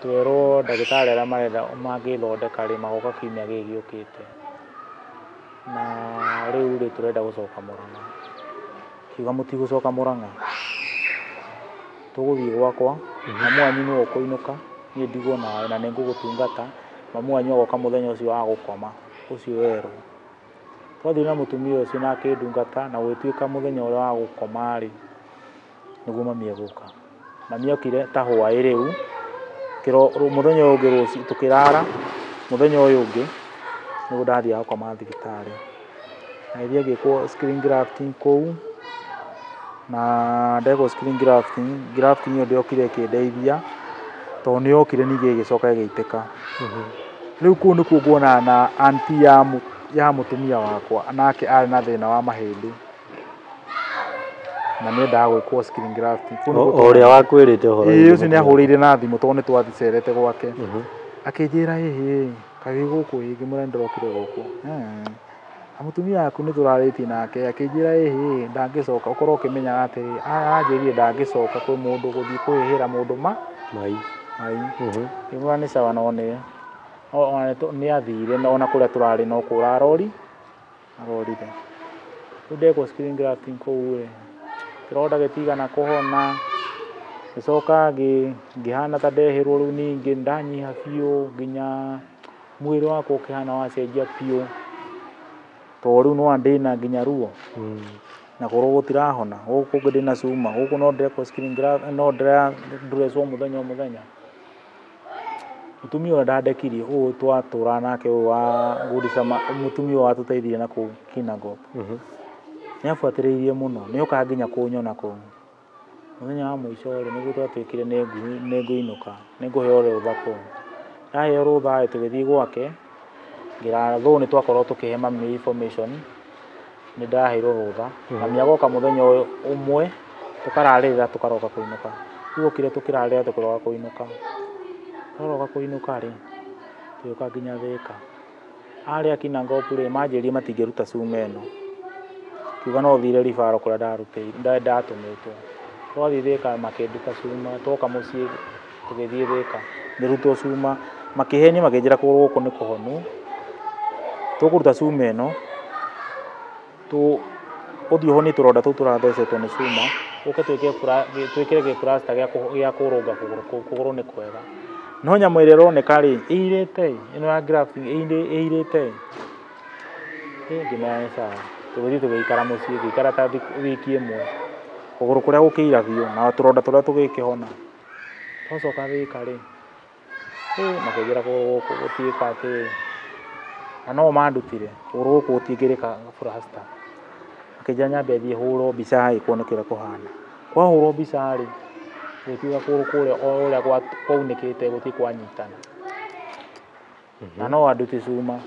twerwo ndagĩtarĩ arĩa marenda mangĩthondeka rĩ magoka kiumia gĩkĩ gĩũkĩte, na rĩu rĩ tũrenda gũcoka Mũrang'a. Akiuga mũtigũcoka Mũrang'a, tũgũthiĩ gwakwa, mamu wanyu nĩwe ũkũinũka, niĩ ndigwo nawe na nĩngũgũtungata, mamu wanyu agoka mũthenya ũcio wa gũkoma ũcio werwo. Twathiĩ na mũtumia ũcio na akĩndungata na gũgĩtuĩka mũthenya ũrĩa wa gũkoma rĩ, nĩguo mami egũka. Mami okire ta hwaĩ rĩu, mũthenya ũyũ ũngĩ rũci tũkĩrara, mũthenya ũyũ ũngĩ nĩguo ndathiaga gũkoma thibitarĩ. Agĩthiĩ agĩkwo screen grafting kũu, na ndekwo screen grafting, grafting ĩyo ndĩokire ĩkĩndeithia, tondũ nĩ yokire ningĩ ĩgĩcoka ĩgĩitĩka. Rĩu kũu nĩkuo nguonana na auntie ya mũtumia wakwa, nake arĩ na thĩna wa mahĩndĩ na nĩendaga gwĩkwo screen grafting. Kũu nĩkuo O ũrĩa wakwĩrĩte ũhoro Ĩĩ, wĩgiĩ ũcio nĩ mũtumia. ahũrĩire na thimũ tondũ nĩ twacerete gwake. Akĩnjĩra ĩhĩ kaĩ wĩ gũkũ ĩ, ngĩmwĩra nĩ ndĩrokire gũkũ. Na mũtumia waku nĩ tũrarĩtie nake akĩnjĩra ĩhĩ ndangĩcoka, ũkorwo ũkĩmenyaga atĩrĩ, aranjĩrire ndangĩcoka kwĩ mũndũ gũthiĩ kwĩhĩra mũndũ ma Mai. mai. Ngĩmwĩra nĩ sawa no nĩ nĩ athire ona kũrĩa tũrarĩ no kũra arori arorire. Rĩu ndekwo screen grafting kũu rĩ, kĩronda gĩtigana kũhona, ngĩcoka ngĩhana ta ndehĩrwo rĩu ningĩ ndanyiha biũ nginya mwĩrĩ wakwa ũkĩhana wacenjia biũ, tondũ rĩu nĩwona ndĩna nginya ruo na kũgũrũ gũtirahona, gũkũ kũngĩ ndĩna cuma, gũkũ no ndĩrekwo screen graft, no ndĩra dresswo mũthenya o mũthenya. Mũtumia ũrĩa ndandekirie ũyũ twatũraga nake ũyũ wa Good mũtumia ũyũ watũteithirie na kũu Kinangop, nĩ abuatĩrĩirie mũno, nĩ okaga nginya kũnyona kũu. Mũthenya wa mũico rĩ, nĩguo twatuĩkire nĩ ngũinũka, nĩ ngũheo rũtha kũu. Ndaheo rũtha rĩ, tũgĩthiĩ gwake, ngĩrara, though nĩ twakorwo tũkĩhe mami information, nĩ ndaheirwo rũtha. Mami agoka mũthenya ũyũ ũmwe, tũkararĩrĩra tũkaroka kũinũka. Rĩu okire tũkĩrarĩrĩra tũkĩroka kũinũka. Twaroka kũinũka rĩ, tũgĩũka nginya Thĩka. Arĩa Kinangop rĩ, manjĩrire matingĩruta cuma ĩno. Kiuga no thire referral kũrĩa ndarutĩire ndatũmĩtwo. Twathiĩ Thĩka makĩnduta cuma, twoka mũciĩ tũgĩthiĩ Thĩka, ngĩrutwo cuma, makĩhenia makĩnjĩra kũgũrũ gũkũ nĩ kũhonu, tũkũruta cuma ĩno, ũthiĩ ũhonie tũronda tũu tũrathecetwo nĩ cuma, ũke twĩkĩre gĩ plaster gĩa kũrũnga kũgũrũ kũu, kũgũrũ nĩ kwega. No nyamũ ĩrĩa ĩroneka rĩ, ĩirĩte, ĩno ya grafting ĩirĩte. Ngĩmera nĩ sawa. Tũgĩthiĩ tũgĩikara mũciĩ, ngĩikara ta wiki ĩmwe, kũgũrũ kũrĩa gũkĩira biũ na tũronda tũrĩa tũgĩkĩhona. Twacoka Thĩka rĩ, makĩnjĩra kũgũrũ gũkũ gũtiĩka atĩ, na no mandutire, kũgũrũ gũkũ gũtingĩrĩka plaster. Makĩnjĩra nyambe thiĩ hũrwo mbica ĩ kuoneke ũrĩa kũhana. Kwahũrwo mbica rĩ, gũgĩtuĩka kũgũrũ kũrĩa o ũrĩa kwaunĩkĩte gũtirĩ kwanyitana. Na no anduti cuma.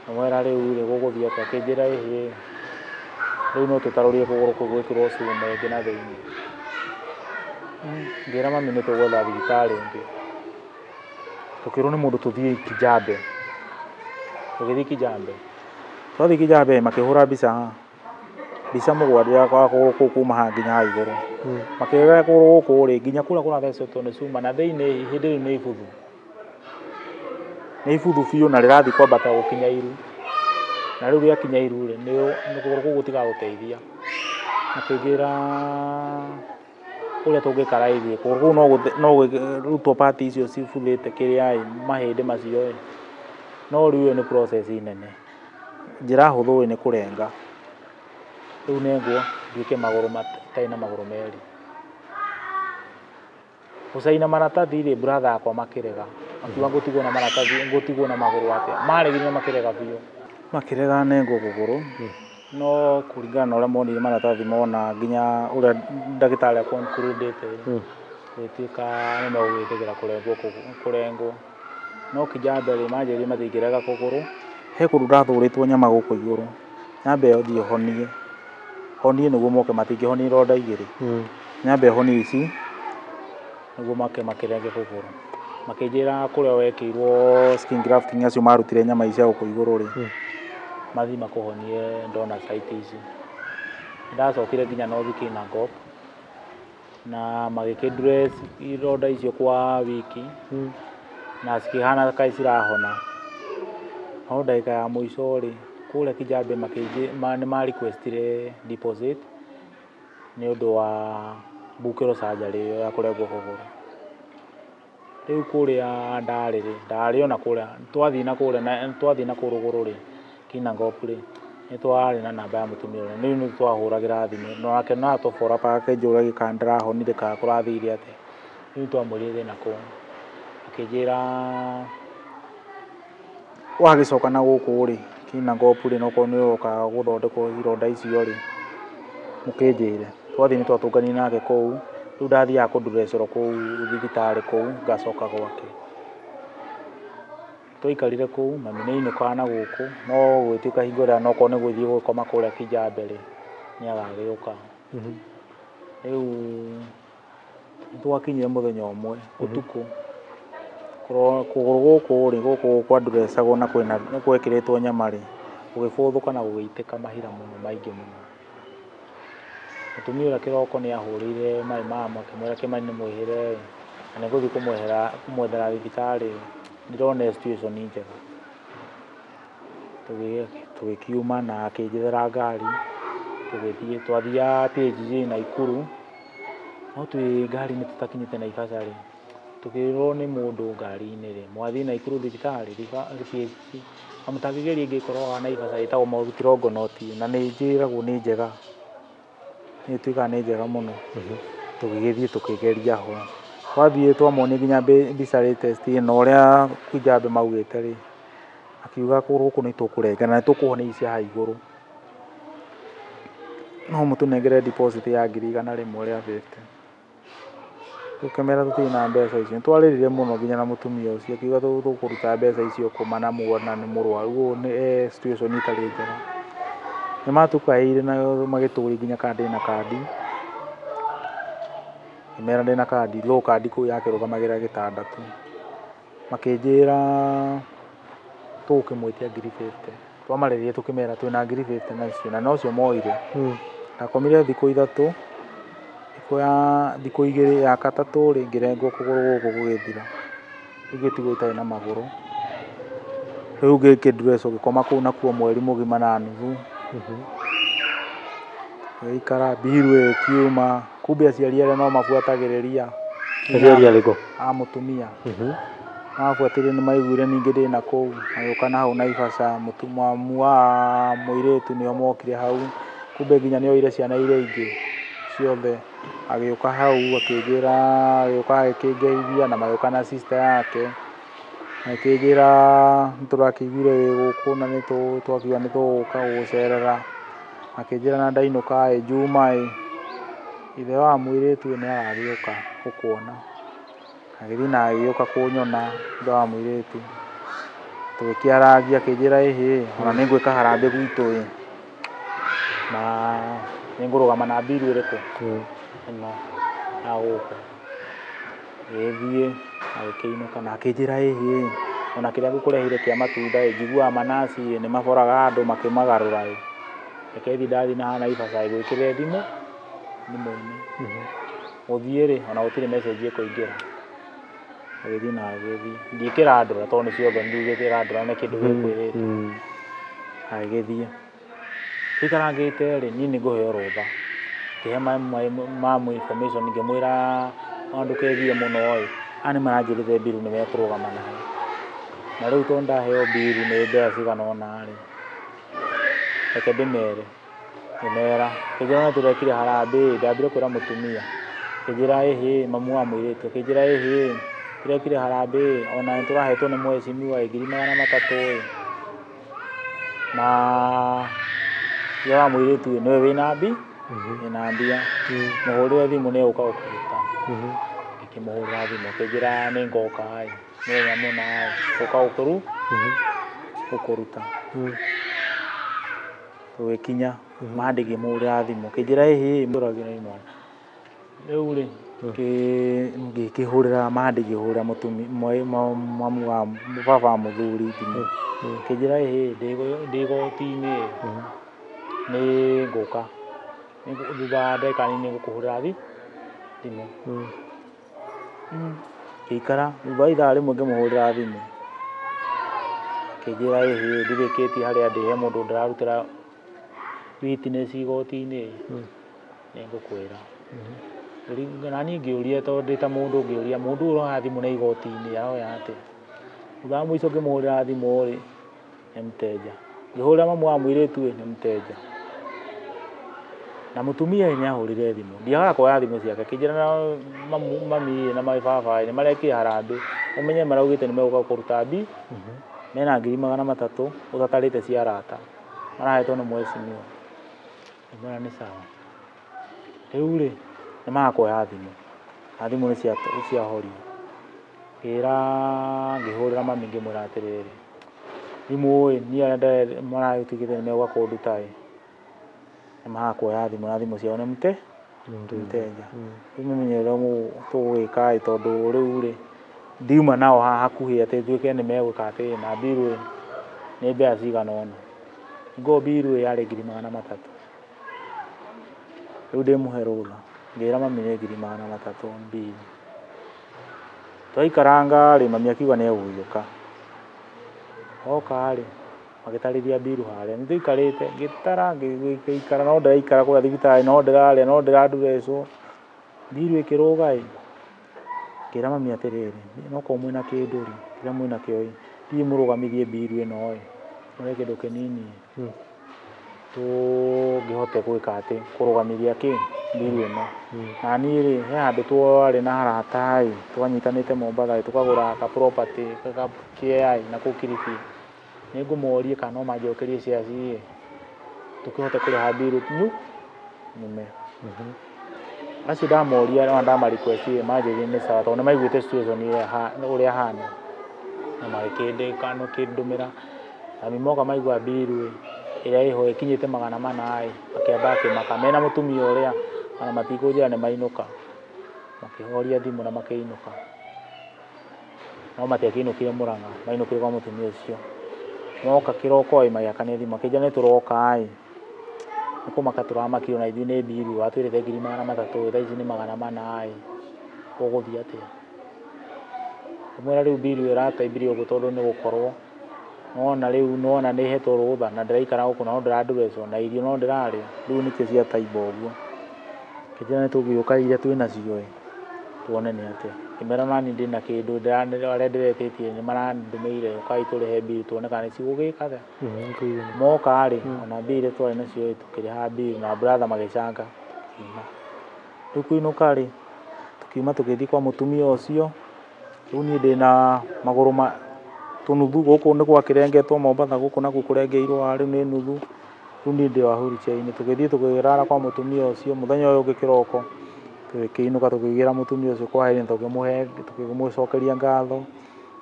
Ngĩmwĩra rĩu rĩ gũgũthiĩ atĩa, akĩnjĩra ĩhĩ rĩu no tũtarũrie kũgũrũ kũu gwĩkĩrwo cuma ĩngĩ na thĩiniĩ. Ngĩra mami nĩ tũgwetha thibitarĩ ĩngĩ. Tũkĩrwo nĩ mũndũ tũthiĩ Kijabe. Tũgĩthiĩ Kijabe. Twathiĩ Kijabe makĩhũra mbica, mbica mũgwanja ya kũgũrũ kũu kuma haha nginya haha igũrũ. Makĩrora kũgũrũ gũkũ rĩ, nginya kũrĩa kũrathecetwo nĩ cuma na thĩiniĩ hĩndĩ ĩyo nĩ ibuthu. Nĩ ibuthu biũ na rĩrathiĩ kwambata gũkinya iru. Na rĩu rĩakinya iru rĩ, nĩ kũgũrũ kũu gũtigagũteithia. Makĩnjĩra ũrĩa tũngĩka raithi, kũgũrũ kũu no kũrutwo part icio cibuthĩte kĩrĩa ĩ, mahĩndĩ macio ĩ. No rĩu ĩyo nĩ process nene. Njĩra hũthũ ĩ nĩ kũrenga. Rĩu nengwo nduĩke magũrũ itarĩ na magũrũ merĩ. Gũcaina maratathi rĩ, brother akwa makĩrega, makiuga ngũtigwo na maratathi, ngũtigwo na magũrũ atĩa. Maregire na makĩrega biũ. Makĩrega nengwo kũgũrũ, no kũringana na ũrĩa monire maratathi mona nginya ũrĩa ndagĩtarĩ a conclude-ĩte rĩ, gũgĩtuĩka nĩ megũgĩtĩkĩra kũrengwo kũrengwo. No Kijabe rĩ, manjĩrire matingĩrega kũgũrũ. He kũndũ ndathũrĩtwo nyama gũkũ igũrũ, nyambe thiĩ honie, honie nĩguo moke, matingĩhonia ironda igĩrĩ. Nyambe honie ici nĩguo make makĩrenge kũgũrũ. Makĩnjĩra kũrĩa wekĩirwo skin grafting acio marutire nyama ici cia gũkũ igũrũ rĩ, mathiĩ makũhonie ndona site ici. Ndacokire nginya North Kinangop na magĩkĩ dress ironda icio kwa wiki na cikĩhana kaĩ cirahona. No ndagĩka ya mũico rĩ, kũrĩa Kijabe nĩ ma requestire deposit nĩ ũndũ wa mbukĩrwo surgery ĩyo ya kũrengwo kũgũrũ. Rĩu kũrĩa ndarĩ rĩ, ndarĩ ona kũrĩa, twathiĩ na kũrĩa twathiĩ na kũu rũgũrũ rĩ, Kinangop rĩ, nĩ twarĩ na namba ya mũtumia ũrĩa, rĩu nĩ twahũragĩra thimũ, nake no atũbora akĩnjũragia kana ndĩrahonire kana kũrathire atĩa. Rĩu twamwĩrire thĩna kũu, akĩnjĩra wagĩcoka na gũkũ rĩ, Kinangop rĩ, nokorwo nĩ ũroka gũthondekwo ironda icio rĩ, mũkĩnjĩre. Twathiĩ nĩ twatũnganire nake kũu, rĩu ndathiaga kũndurĩcĩrwo kũu thibitarĩ kũu, ngacoka gwake. Twaikarire kũu, mami nĩ ainũkaga na gũkũ, no gũgĩtuĩka hingo ĩrĩa onokorwo nĩ gũthiĩ gũkoma kũrĩa Kijabe rĩ, nĩ agagĩũka. Rĩu nĩ twakinyire mũthenya ũmwe ũtukũ, kũgũrũ gũkũ rĩ, gũkũ kwandurĩcagwo na kwĩna gwekĩrĩtwo nyama rĩ, gũgĩbũthũka na gũgĩitĩka mahira mũno maingĩ mũno. Mũtumia ũrĩa kĩroko nĩ ahũrĩire my mum akĩmwĩra Kĩmani nĩ mwĩhĩre na nĩ ngũthiĩ kũmwethera thibitarĩ, ndĩrona situation njega. Tũgĩkiuma na akĩnjethera ngari, tũgĩthiĩ, twathiaga PHG Naikuru, no twĩ ngari-inĩ tũtakinyĩte Naivasha rĩ, tũkĩrwo nĩ mũndũ ngari-inĩ rĩ, mwathiĩ Naikuru thibitarĩ PHG, na mũtangĩgeria ĩngĩ ĩkorwo haha Naivasha ĩtagwo Mount Longonot na nĩ njĩragwo nĩ njega, nĩ ĩtuĩkaga nĩ njega mũno. Tũgĩgĩthiĩ tũkĩgeria ho, twathiĩ twamonia nginya mbica latest na ũrĩa Kijabe maugĩte rĩ, akiuga kũgũrũ gũkũ nĩ tũkũrenga na nĩ tũkũhonia ici cia haha igũrũ, no mũtũnengere deposit ya 150,000. Tũkĩmera tũtirĩ na mbeca icio, nĩ twarĩrire mũno nginya na mũtumia ũcio, akiuga tũkũruta mbeca icio kũ na muona nĩ mũrwaru ũũ nĩ e situation ĩtarĩ njega. Nĩ matũkaĩire na magĩtũria nginya kana ndĩna kandi, ngĩmera ndĩna kandi, no kandi kũu yakĩrũgamagĩrĩra gĩtanda tu. Makĩnjĩra tũgũkĩmwĩtia 50,000. Twamarĩrire tũkĩmera twĩna 50,000 nacio na nocio moire. Ndakomire thikũ ithatũ, thikũ ya thikũ igĩrĩ, ya gatatũ rĩ, ngĩrengwo kũgũrũ gũkũ gũgĩthira. Rĩu ngĩtigwo itarĩ na magũrũ. Rĩu ngĩkĩndurecwo ngĩkoma kũu nakuo mweri mũgima na nuthu. Ngĩikara mbiru ĩkiuma, kumbe aciari arĩa no mabuatagĩrĩria. Aciari arĩkũ? A mũtumia. Mabuatĩrĩire nĩ maiguire ningĩ ndĩna kũu, magĩũka na hau Naivasha, mamu wa mũirĩtu nĩo mokire hau, kumbe nginya nĩ oire ciana iria ingĩ ciothe, agĩũka hau akĩnjĩra, agĩũka agĩkĩngeithia na magĩũka na sister yake, agĩkĩnjĩra nĩ tũrakĩiguire wĩ gũkũ na nĩ twakiuga nĩ tũgũka gũgũcerera, akĩnjĩra na ndainũka ĩ, Juma ĩ, ithe wa mũirĩtu nĩ agagĩũka gũkuona. Agĩthiĩ na agĩũka kũnyona ithe wa mũirĩtu, tũgĩkĩarangia akĩnjĩra ĩhĩ, ona nĩ ngwĩka harambee gwitũ ĩ, na nĩ ngũrũgama na mbiru ĩrĩkũ ĩno ya gũkũ. Agĩgĩthiĩ agĩkĩinũka na akĩnjĩra ĩhĩ, ona kĩrĩa ngũkũreheire kĩa matunda ĩ, njiguaga manaci ĩ, nĩ maboraga andũ makĩmagarũra ĩ, reke thiĩ ndathiĩ na haha Naivasha ngwĩkĩrĩre thimũ thimũ-inĩ. Gũthiĩ rĩ, ona gũtirĩ message ĩkũingĩra. Agĩthiĩ na agĩthiĩ, ndiĩkĩrandũra tondũ nĩ ciothe ndiugĩte ĩrandũra nĩ kĩndũ gĩkwĩrĩte. Agĩgĩthiĩ. Tũikarangĩte rĩ, niĩ nĩ ngũheo rũtha. Ngĩhe mamu information ngĩmwĩra ona ndũkegie mũno ĩ, aya nĩ maranjĩrĩte mbiru nĩ mekũrũgama nayo. Na rĩu tondũ ndaheo mbiru nĩ mbeca cigana ũna rĩ, reke ndĩmere. Ngĩmera kĩnjĩra nĩ tũrekire harambee, ndambire kwĩra mũtumia, kĩnjĩra ĩhĩ, mamu wa mũirĩtu, kĩnjĩra ĩhĩ, tũrekire harambee, ona nĩ tũrahetwo nĩ mheshimiwa 300,000 ĩ, na ithe wa mũirĩtu ĩ, nĩwe wĩna mbi, wĩna mbia, mũhũrĩre thimũ nĩ egũka gũkũruta. Ngĩkĩmũhũrĩra thimũ, akĩnjĩra nĩ ngoka ĩ, mũthenya mũna ĩ, gũka gũkũruta. Tũgĩkinya, Monday ngĩmũhũrĩra thimũ, akĩnjĩra ĩhĩ, mwana. Rĩu rĩ, ngĩkĩhũrĩra Monday, ngĩhũrĩra mũtumia, mamu wa baba wa mũthuri thimũ, akĩnjĩra ĩhĩ, ndĩ igoti-inĩ, nĩ ngũka thutha wa ndagĩka nini nĩ ngũkũhũrĩra thimũ. Ngĩikara, thutha wa ithaa rĩmwe ngĩmũhũrĩra thimũ, akĩnjĩra ĩhĩ, ndirĩkĩtie harĩa ndĩ, he mũndũ ndĩrarutĩra witness igoti-inĩ, nĩ ngũkwĩra. Na niĩ ngĩũria, tondũ ndĩ ta mũndũ ngĩũria, mũndũ ũyũ ũroya thimũ na igoti-inĩ aroya atĩa? Thutha wa mũico ngĩmũhũrĩra thimũ rĩ, nĩ mteja. Ngĩhũrĩra mamu wa mũirĩtu ĩ, nĩ mteja. Na mũtumia ĩ, nĩ ahũrire thimũ, ndiagaga kuoya thimũ ciake, akĩnjĩra na mami ĩ, na baba ĩ, nĩ marekire harambee, ũmenye maraugĩte nĩ megũka kũruta mbi, mena 300,000 ũtatarĩte cia arata, marahetwo nĩ mheshimiwa. Ngĩmwĩra nĩ sawa. Rĩu rĩ, nĩ maga kuoya thimũ, na thimũ nĩ ciahorio. Ngĩra, ngĩhũrĩra mami ngĩmwĩra atĩrĩrĩ, thimũ ĩ, niĩ arĩa maratuĩkĩte nĩ megũka kũnduta ĩ, nĩ maga kuoya thimũ na thimũ ciao nĩ mteja. Rĩu mũmenye ũrĩa tũgwĩka ĩ, tondũ rĩu rĩ, ndiuma nao haha hakuhĩ atĩ nduĩke nĩ megwĩka atĩ, na mbiru ĩ, nĩ mbeca cigana ũna. Ngo mbiru ĩ yarĩ 300,000. Rĩu ndĩmũhe rũtha, ngĩra mami nĩ 300,000 mbiru. Twaikaranga rĩ, mami akiuga nĩ egũgĩũka. Oka rĩ, magĩtarĩria mbiru harĩa. Nĩ twaikarĩte, ngĩtara, ngĩikara, no ndĩraikara kũrĩa thibitarĩ, no ndĩrarĩa, no ndĩrandurecwo. Mbiru ĩkĩrũga ĩ, ngĩra mami atĩrĩrĩ, nokorwo mwĩna kĩndũ rĩ, kĩrĩa mwĩnakĩo ĩ, thiĩ mũrũgamithie mbiru ĩno ĩ, mũre kĩndũ kĩnini ĩ, tũngĩhote gwĩka atĩ, kũrũgamithia kĩ, mbiru ĩno. Na niĩ rĩ, he handũ twarĩ na arata ĩ, twanyitanĩte Mombatha ĩ, tũkagũra ka property kĩea ĩ, na kũu Kilifi. Nĩ ngũmoria kana no manjokerie shares ĩ, tũkĩhote kũrĩha mbiru nyume. Acio ndamoria na ndama request ĩ, manjĩrire nĩ sawa, tondũ nĩ maiguĩte situation ũrĩa hana. Na magĩkĩndũmĩra. Mami moka maigua mbiru ĩ, ĩrĩa ĩho ĩkinyĩte 400 ĩ, makĩamba akĩmaka mena mũtumia ũrĩa, ona matikũnjĩra nĩ mainũka. Makĩhoria thimũ na makĩinũka. No matiakĩinũkire Mũrang'a, mainũkire kwa mũtumia ũcio. Moka kĩroko ĩ, magĩakania thimũ, makĩnjĩra nĩ tũroka ĩ, nĩ kũmaka tũramakire ona ithuĩ nĩ mbiru, watwĩrĩte 300,000 ĩ, thaa ici nĩ 400 ĩ, gũgũthiĩ atĩa? Ngĩmwĩra rĩu mbiru ĩrataimbire ũguo tondũ nĩ gũkorwo nĩwona rĩu, nĩwona nĩ hetwo rũtha na ndĩraikara gũkũ na no ndĩrandurecwo na irio no ndĩrarĩa, rĩu nĩkĩo ciataimba ũguo. Akĩnjĩra nĩ tũgĩũka iria twĩnacio ĩ, tuone nĩ atĩa. Ngĩmera nani ndĩna kĩndũ, arĩa ndĩretĩtie nĩ marandũmĩire, ũkai tũrĩhe mbiru tuone kana nĩ cigũgĩka atĩa. Moka rĩ, ona mbia iria twarĩ nacio ĩ, tũkĩrĩha mbiru na brother magĩcanga, tũkiuma. Rĩu kũinũka rĩ, tũkiuma tũgĩthiĩ kwa mũtumia ũcio, rĩu niĩ ndĩna magũrũ ma tũnuthu, gũkũ nĩ gwakĩrengetwo Mombatha, gũkũ nakuo kũrengeirwo haha rĩu nĩ nuthu. Rĩu niĩ ndĩ wa wheelchair-inĩ, tũgĩthiĩ tũkĩrara kwa mũtumia ũcio, mũthenya ũyũ ũngĩ kĩroko, tũgĩkĩinũka tũkĩgĩra mũtumia ũcio kwaheri na tũkĩmũcokeria ngatho,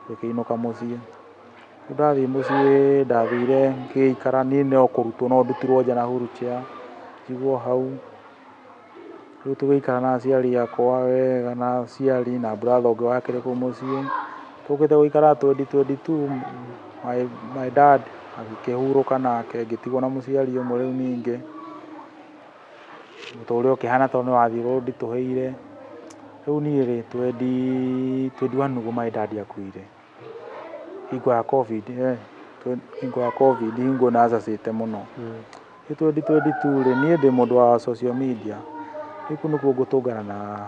tũgĩkĩinũka mũciĩ. Rĩu ndathiĩ mũciĩ, ndathire ngĩikara, niĩ no kũrutwo no ndutirwo nja na wheelchair, njigwo hau. Rĩu tũgĩikara na aciari akwa wega, na aciari na brother ũngĩ wakĩrĩ kũu mũciĩ. Tũkĩte gũikara 2022, my dad agĩkĩhurũka nake, ngĩtigwo na mũciari ũmwe rĩu ningĩ. Mũtũrĩre ũkĩhana tondũ nĩ wathiĩ ũnditũhĩire. Rĩu niĩ rĩ, 2021 nĩguo my dad akuire. Hingo ya Covid, hingo ya Covid, hingo nacacĩte mũno. Rĩu 2022 rĩ, niĩ ndĩ mũndũ wa social media. Rĩu kũu nĩkuo ngũtũngana na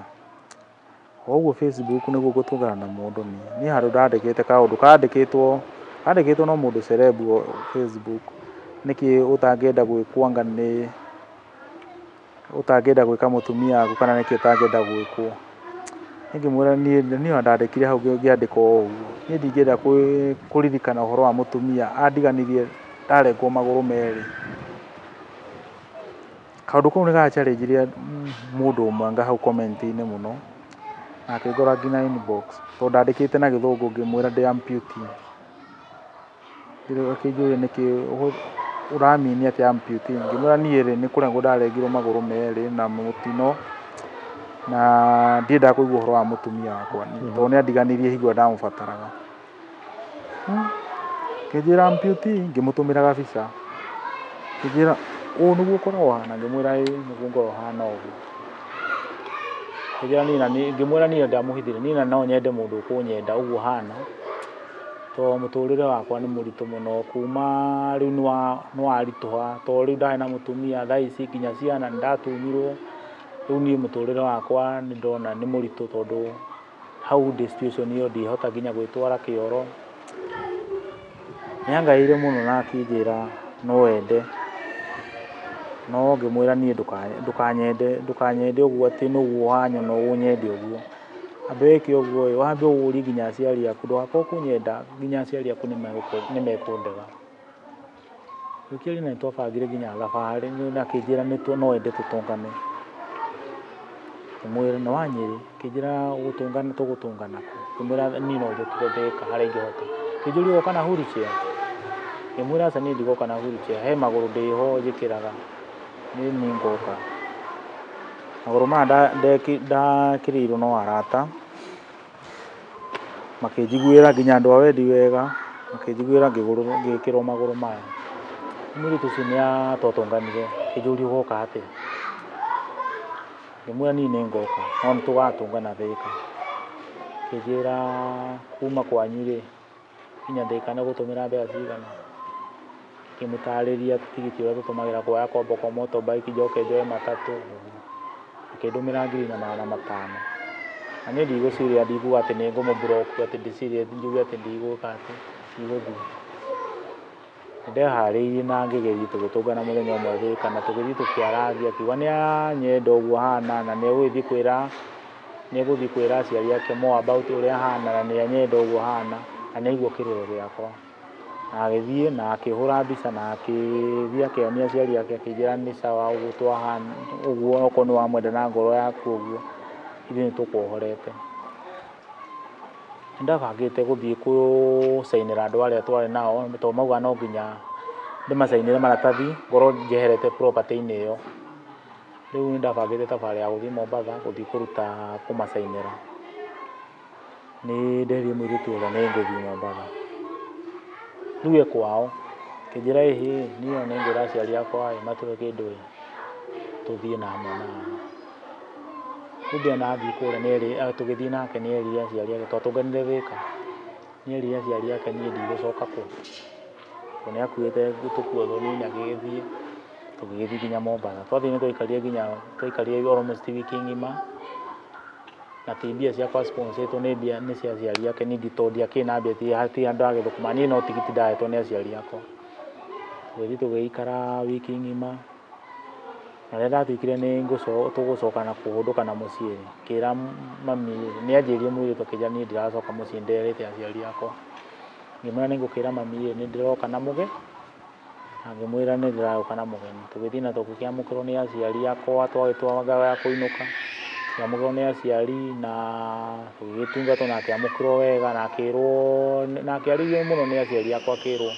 o ũguo Facebook nĩguo ngũtũngana na mũndũ niĩ. Niĩ handũ ndandĩkĩte kaũndũ, kandĩkĩtwo no mũndũ celeb Facebook. Nĩkĩ ũtangĩenda gwĩkwo anga nĩ Ũtangĩenda gwĩka mũtumia waku kana nĩkĩ ũtangĩenda gwĩkwo? Ngĩmwĩra niĩ ndandĩkire hau ngĩandĩka o ũguo. Niĩ ndingĩenda kũririkana ũhoro wa mũtumia andiganirie ndarengwo magũrũ merĩ. Kaũndũ kau nĩ ga challenge mũndũ ũmwe anga hau comment-inĩ mũno, na akĩngora nginya inbox, tondũ ndandĩkĩte na Gĩthũngũ ngĩmwĩra ndĩ amputee. Akĩnjũria nĩkĩ ũramini atĩa amputee. Ngĩmwĩra niĩ rĩ, nĩ kũrengwo ndarengirwo magũrũ merĩ na mũtino, na ndiendaga kũigua ũhoro wa mũtumia wakwa tondũ nĩ andiganirie hingo ĩrĩa ndamũbataraga. Akĩnjĩra amputee, ngĩmũtũmĩra gabica. Akĩnjĩra ũũ nĩguo ũkoragwo ũhana? Ngĩmwĩra ĩĩ nĩguo ngoragwo hana ũguo. Akĩnjĩra niĩ na ngĩmwĩra niĩ ndamũhithire, niĩ na no nyende mũndũ ũkũnyenda ũguo hana, tondũ mũtũrĩre wakwa nĩ mũritũ mũno, kuma rĩu nĩ waritũha, tondũ rĩu ndarĩ na mũtumia thaa ici nginya ciana nĩ ndatunyirwo. Rĩu niĩ mũtũrĩre wakwa nĩ ndona nĩ mũritũ, tondũ hau ndĩ situation ĩyo ndihota nginya gwĩtwara kĩoro. Nĩ angaĩire mũno na akĩnjĩra no ende, no ngĩmwĩra niĩ ndũkanyende, ndũkanyende ũguo atĩ nĩguo ũranyona ũnyende ũguo. Ambe wĩke ũguo ĩ, wambe ũrie nginya aciari aku, ndũgakorwo kũnyenda nginya aciari aku nĩ mekũndega. Tũkĩaria na nĩ twabangire nginya thabarĩ, na akĩnjĩra no ende tũtũngane. Ngĩmwĩra nĩ wa Nyĩrĩ, akĩnjĩra gũtũngana tũgũtũngana kũ? Ngĩmwĩra niĩ no njũkire Thĩka harĩa ingĩhota. Akĩnjũria ũgoka na wheelchair? Ngĩmwĩra aca niĩ ndigoka na wheelchair, he magũrũ ndĩho njĩkĩraga, niĩ nĩ ngoka. Magũrũ maya ndekĩrĩirwo no arata, makĩnjiguĩra nginya andũ a wendi wega, makĩnjiguĩra ngĩgũrĩrwo ngĩkĩrwo magũrũ maya. Mũirĩtu ũcio nĩ twatũnganire, akĩnjũria ũgoka atĩa? Ngĩmwĩra niĩ nĩ ngoka, no nĩ tũgatũngana Thĩka. Akĩnjĩra kuma kwanyu rĩ, nginya Thĩka nĩ ũgũtũmĩra mbeca cigana? Ngĩmũtarĩria tigiti ũrĩa tũtũmagĩra kuoya Kombo motorbike njoke njoe matatũ. Akĩndũmĩra 4,500. Na niĩ ndigũciria ndikuga atĩ nĩ ngũmũ block atĩ ndĩcirie njuge atĩ ndigwĩka atĩ ndigũthiĩ. Nĩ ndeharĩirie na ngĩgĩthiĩ tũgĩtũngana mũthenya ũmwe Thĩka na tũgĩthiĩ tũkĩarangia, akiuga nĩ anyenda ũguo hana na nĩ egũgĩthiĩ kwĩra, nĩ egũthiĩ kwĩra aciari ake more about ũrĩa hana na nĩ anyenda ũguo hana na nĩ aigua kĩrĩro gĩakwa. Na agĩthiĩ na akĩhũra mbica na akĩthiĩ akĩonia aciari ake, akĩnjĩra nĩ sawa ũguo twahana ũguo, okorwo nĩ wamwenda na ngoro yaku ũguo, ithuĩ nĩ tũkuohorete. Nĩ ndabangĩte gũthiĩ gũcainĩra andũ arĩa twarĩ nao, tondũ mauga no nginya ndĩmacainĩre maratathi ngorwo njeherete property-inĩ ĩyo. Rĩu nĩ ndabangĩte thabarĩ ya gũthiĩ Mombatha gũthiĩ kũruta kũmacainĩra. Nĩ nderire mũirĩtu ũrĩa nĩ ngũthiĩ Mombatha. Rĩu e kwao, akĩnjĩra ĩhĩ, niĩ ona nĩ ngwĩra aciari akwa ĩ matũhe kĩndũ ĩ, tũthiĩ na hamwe nawe. Kumbe ona athiĩ kũrĩa tũgĩthiĩ nake nĩ erire aciari ake, twatũnganire Thĩka, nĩ erire aciari ake niĩ ndigũcoka kũu. Tondũ nĩ akuĩte tũkuo tũnini agĩgĩthiĩ, tũgĩgĩthiĩ nginya Mombatha. Twathiĩ nĩ twaikarire nginya, twaikarire almost wiki ng'ima, na ti mbia ciakwa sponsor nĩ mbia nĩ cia aciari ake, niĩ tondũ ndiakĩrĩ na mbia ti andũ agĩthũkũma, niĩ no tigiti ndahetwo nĩ aciari akwa. Tũgĩthiĩ tũgĩikara wiki ng'ima, na rĩrĩa ndatuĩkire nĩ tũgũcoka na kũhũndũka na mũciĩ, ngĩra mami, nĩ anjĩrire mũirĩtu akĩnjĩra niĩ ndiracoka mũciĩ nderĩte aciari akwa. Ngĩmwĩra nĩ ngũkĩra mami ĩ nĩ ndĩroka na mũgeni, na ngĩmwĩra nĩ ndĩroka na mũgeni. Tũgĩthiĩ na tũgĩkĩamũkĩrwo nĩ aciari akwa, twagĩtua ya kũinũka, tũkĩamũkĩrwo nĩ aciari na tũgĩgĩtungatwo na akĩamũkĩrwo wega na akĩrwo na akĩarĩrio mũno nĩ aciari akwa akĩrwo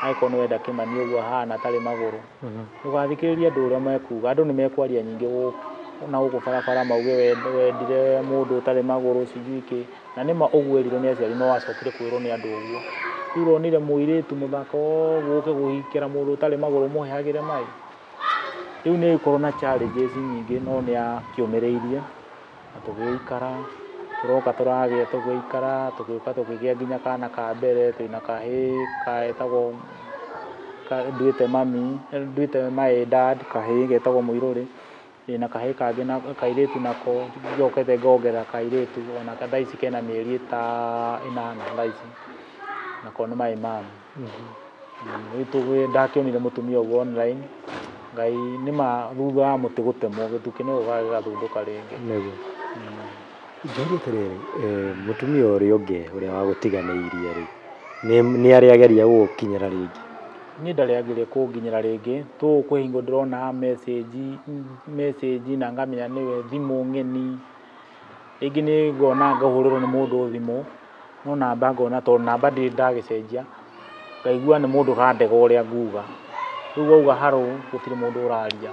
angĩkorwo nĩ wenda Kĩmani ũguo ahana atarĩ magũrũ, ndũgathikĩrĩrie andũ ũrĩa mekuga, andũ nĩ mekwaria nyingĩ na gũkũ barabara mauge wendire mũndũ ũtarĩ magũrũ sijui kĩ, na nĩma ũguo erirwo nĩ aciari no acokire kwĩrwo nĩ andũ ũguo. Rĩu ũronire mũirĩtu mũthaka ũguo ũke kũhikĩra mũndũ ũtarĩ magũrũ ũmũhehagĩre mai. Rĩu nĩ ĩgĩkorwo na challenges nyingĩ no nĩ akĩũmĩrĩirie na tũgĩikara, tũroka tũragĩa tũgĩikara, tũgĩũka tũkĩgĩa nginya kana ka mbere, twĩna kahĩĩ getagwo nduĩte mami, nduĩte my dad, kahĩĩ getagwo Mũirũrĩ. Ndĩna kahĩĩ kangĩ na kairĩtu nako njokete ngongerera kairĩtu ona thaa ici kena mĩeri 8 thaa ici, nako nĩ my mom. Rĩu ndakĩonire mũtumia ũguo online. Ngai nĩma thutha wa mũtĩ gũtemwo gĩthukĩ no gĩgathundũka rĩngĩ. Nĩguo. Njũrie atĩrĩrĩ, mũtumia ũrĩa ũngĩ ũrĩa wagũtiganĩirie rĩ, nĩ arĩ ageria gũgũkinyĩra rĩngĩ? Niĩ ndarĩ ageria kũnginyĩra rĩngĩ, tũ kwĩ hingo ndĩrona message na ngamenya nĩwe, thimũ ng'eni, rĩngĩ nĩ ngona ngahũrĩrwo nĩ mũndũ thimũ, no namba ngona tondũ namba ndirĩ ndagĩcenjia, ngaigua nĩ mũndũ ũrandega ũrĩa nguga. Rĩu wauga harũ gũtirĩ mũndũ ũraria,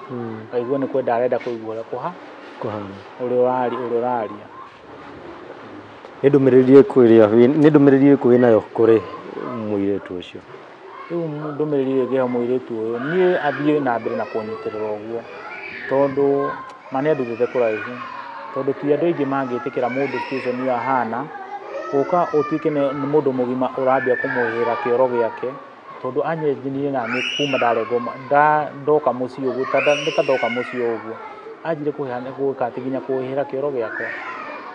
ngaigua nĩ kwenda arenda kũigua ũrĩa Kũhana. Ũrĩa ũraria. Nĩ ndũmĩrĩri ĩrĩkũ nĩ ndũmĩrĩri ĩrĩkũ wĩnayo kũrĩ mũirĩtu ũcio? Rĩu ndũmĩrĩri ĩrĩa ingĩhe mũirĩtu ũyũ, niĩ athiĩ na mbere na kũnyitĩrĩra ũguo, tondũ ma nĩ andutĩte kũraihu, tondũ ti andũ aingĩ mangĩtĩkĩra mũndũ situation ĩyo ahana, gũka ũtuĩke nĩ mũndũ mũgima ũrambia kũmũhĩra kĩoro gĩake, tondũ anyenjinirie naniĩ kuma ndarengwo ndoka mũciĩ ũguo, ta ndoka mũciĩ ũguo, anjire gwĩka atĩ nginya kũhĩra kĩoro gĩakwa,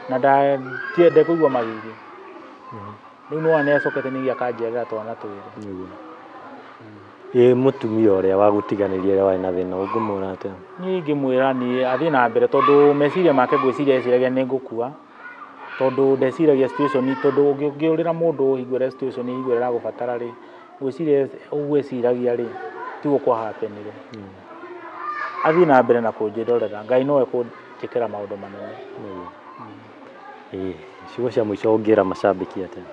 na ndekũigua magigi. Rĩu nĩwona nĩ acokete ningĩ akanjiarĩra twana twĩrĩ. Nĩguo. Ĩ mũtumia ũrĩa wagũtiganĩria ũrĩa warĩ na thĩna ũngĩmwĩra atĩa? Niĩ ingĩmwĩra niĩ athiĩ na mbere tondũ meciria make ngwĩciria eciragia nĩ ngũkua, tondũ ndeciragia situation, tondũ ũngĩũrĩra mũndũ hingo ĩrĩa situation hingo ĩrĩa ĩragũbatara rĩ, ngwĩciria ũguo eciragia rĩ, tiguo kwa happen-ire. Athiĩ na mbere na kũnjĩrorera, Ngai nowe kũnjĩkĩra maũndũ manene. Ĩ ciugo cia mũico ũngĩra macambĩki atĩa?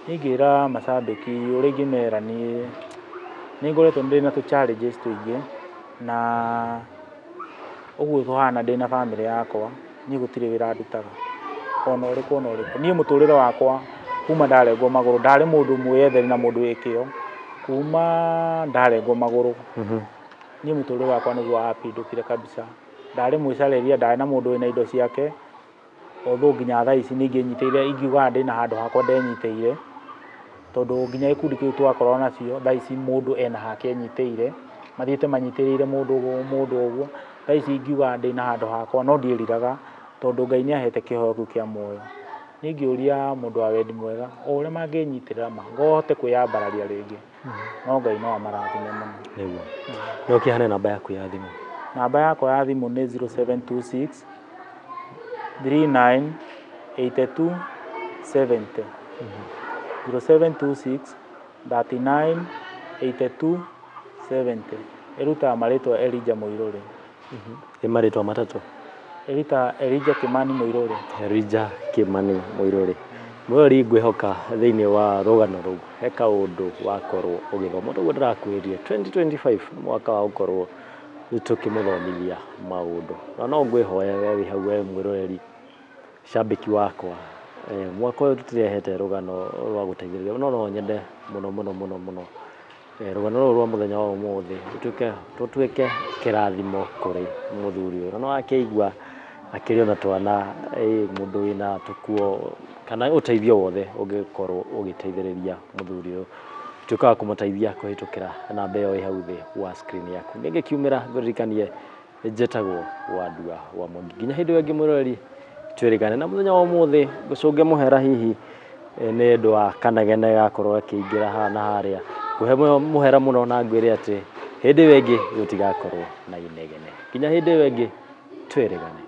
Niĩ ingĩra macambĩki ũrĩa ingĩmera niĩ nĩ ngoretwo ndĩ na tũ challenges tũingĩ, na ũguo tũhana ndĩ na bamĩrĩ yakwa, niĩ gũtirĩ wĩra ndutaga ona ũrĩkũ ona ũrĩkũ. Niĩ mũtũrĩre wakwa kuma ndarengwo magũrũ, ndarĩ mũndũ mwĩyetheri na mũndũ wĩ kĩo, kuma ndarengwo magũrũ, niĩ mũtũrĩre wakwa nĩguo wapindũkire kabisa. Ndarĩ mwĩcarĩria, ndarĩ na mũndũ wĩna indo ciake, although nginya thaa ici nĩ ingĩnyitĩire, ingiuga ndĩna handũ hakwa ndenyitĩire, tondũ nginya gĩkundi kĩu twakoragwo nacio, thaa ici mũndũ ena hake enyitĩire, mathiĩte manyitĩrĩire mũndũ ũguo mũndũ ũguo, thaa ici ingiuga ndĩna handũ hakwa, no ndiĩriraga, tondũ Ngai nĩ ahete kĩheo kĩu kĩa muoyo. Niĩ ingĩũria mũndũ wa wendi mwega, o ũrĩa mangĩnyitĩrĩra ma, hote kwĩyambararia rĩngĩ, no Ngai no amarathime mũno. Nĩguo. No ũkĩheane namba yaku ya thimũ. Namba yakwa ya thimũ nĩ 0726 39 82 70. 0726 39 82 70. Ĩrutaga marĩtwa Elijah Mũirũrĩ. Ĩ marĩtwa matatũ? Ĩrutaga Elijah Kimani Mũirũrĩ. Elijah Kimani Mũirũrĩ. Mwĩrori ngwĩhoka thĩinĩ wa rũgano rũu he kaũndũ wakorwo ũgĩthoma toguo ndĩrakwĩrire 2025 nĩ mwaka wa gũkorwo tũkĩmũthomithia maũndũ, na no ngwĩhoya we wĩ hau we mwĩroreri cambĩki wakwa, mwaka ũyũ tũtirehete rũgano rwa gũteithĩrĩria no no nyende mũno mũno mũno mũno rũgano rũrũ rwa mũthenya wa ũmũthĩ rũtuĩke kĩrathimo kũrĩ mũthuri ũyũ, na nĩ wakĩigua akĩrĩ ona twana, mũndũ wĩna tũkuo kana ũteithio wothe ũngĩkorwo ũgĩteithĩrĩria mũthuri ũyũ, tuĩka wa kũmũteithia kũhĩtũkĩra namba ĩyo ĩ hau thĩ wa screen yaku. Nĩngĩkiumĩra ngũririkanie njĩtagwo Wandua wa Mwangi. Nginya hĩndĩ ĩyo ĩngĩ mwĩroreri twĩrĩgane na mũthenya wa ũmũthĩ ngũcũnge mũhera hihi nĩ ũndũ wa kanegene gakorwo gakĩingĩra haha na harĩa, ngũhe mũhera mũno na ngwĩre atĩ hĩndĩ ĩyo ĩngĩ gũtigakorwo na inegene. Nginya hĩndĩ ĩyo ĩngĩ twĩrĩgane.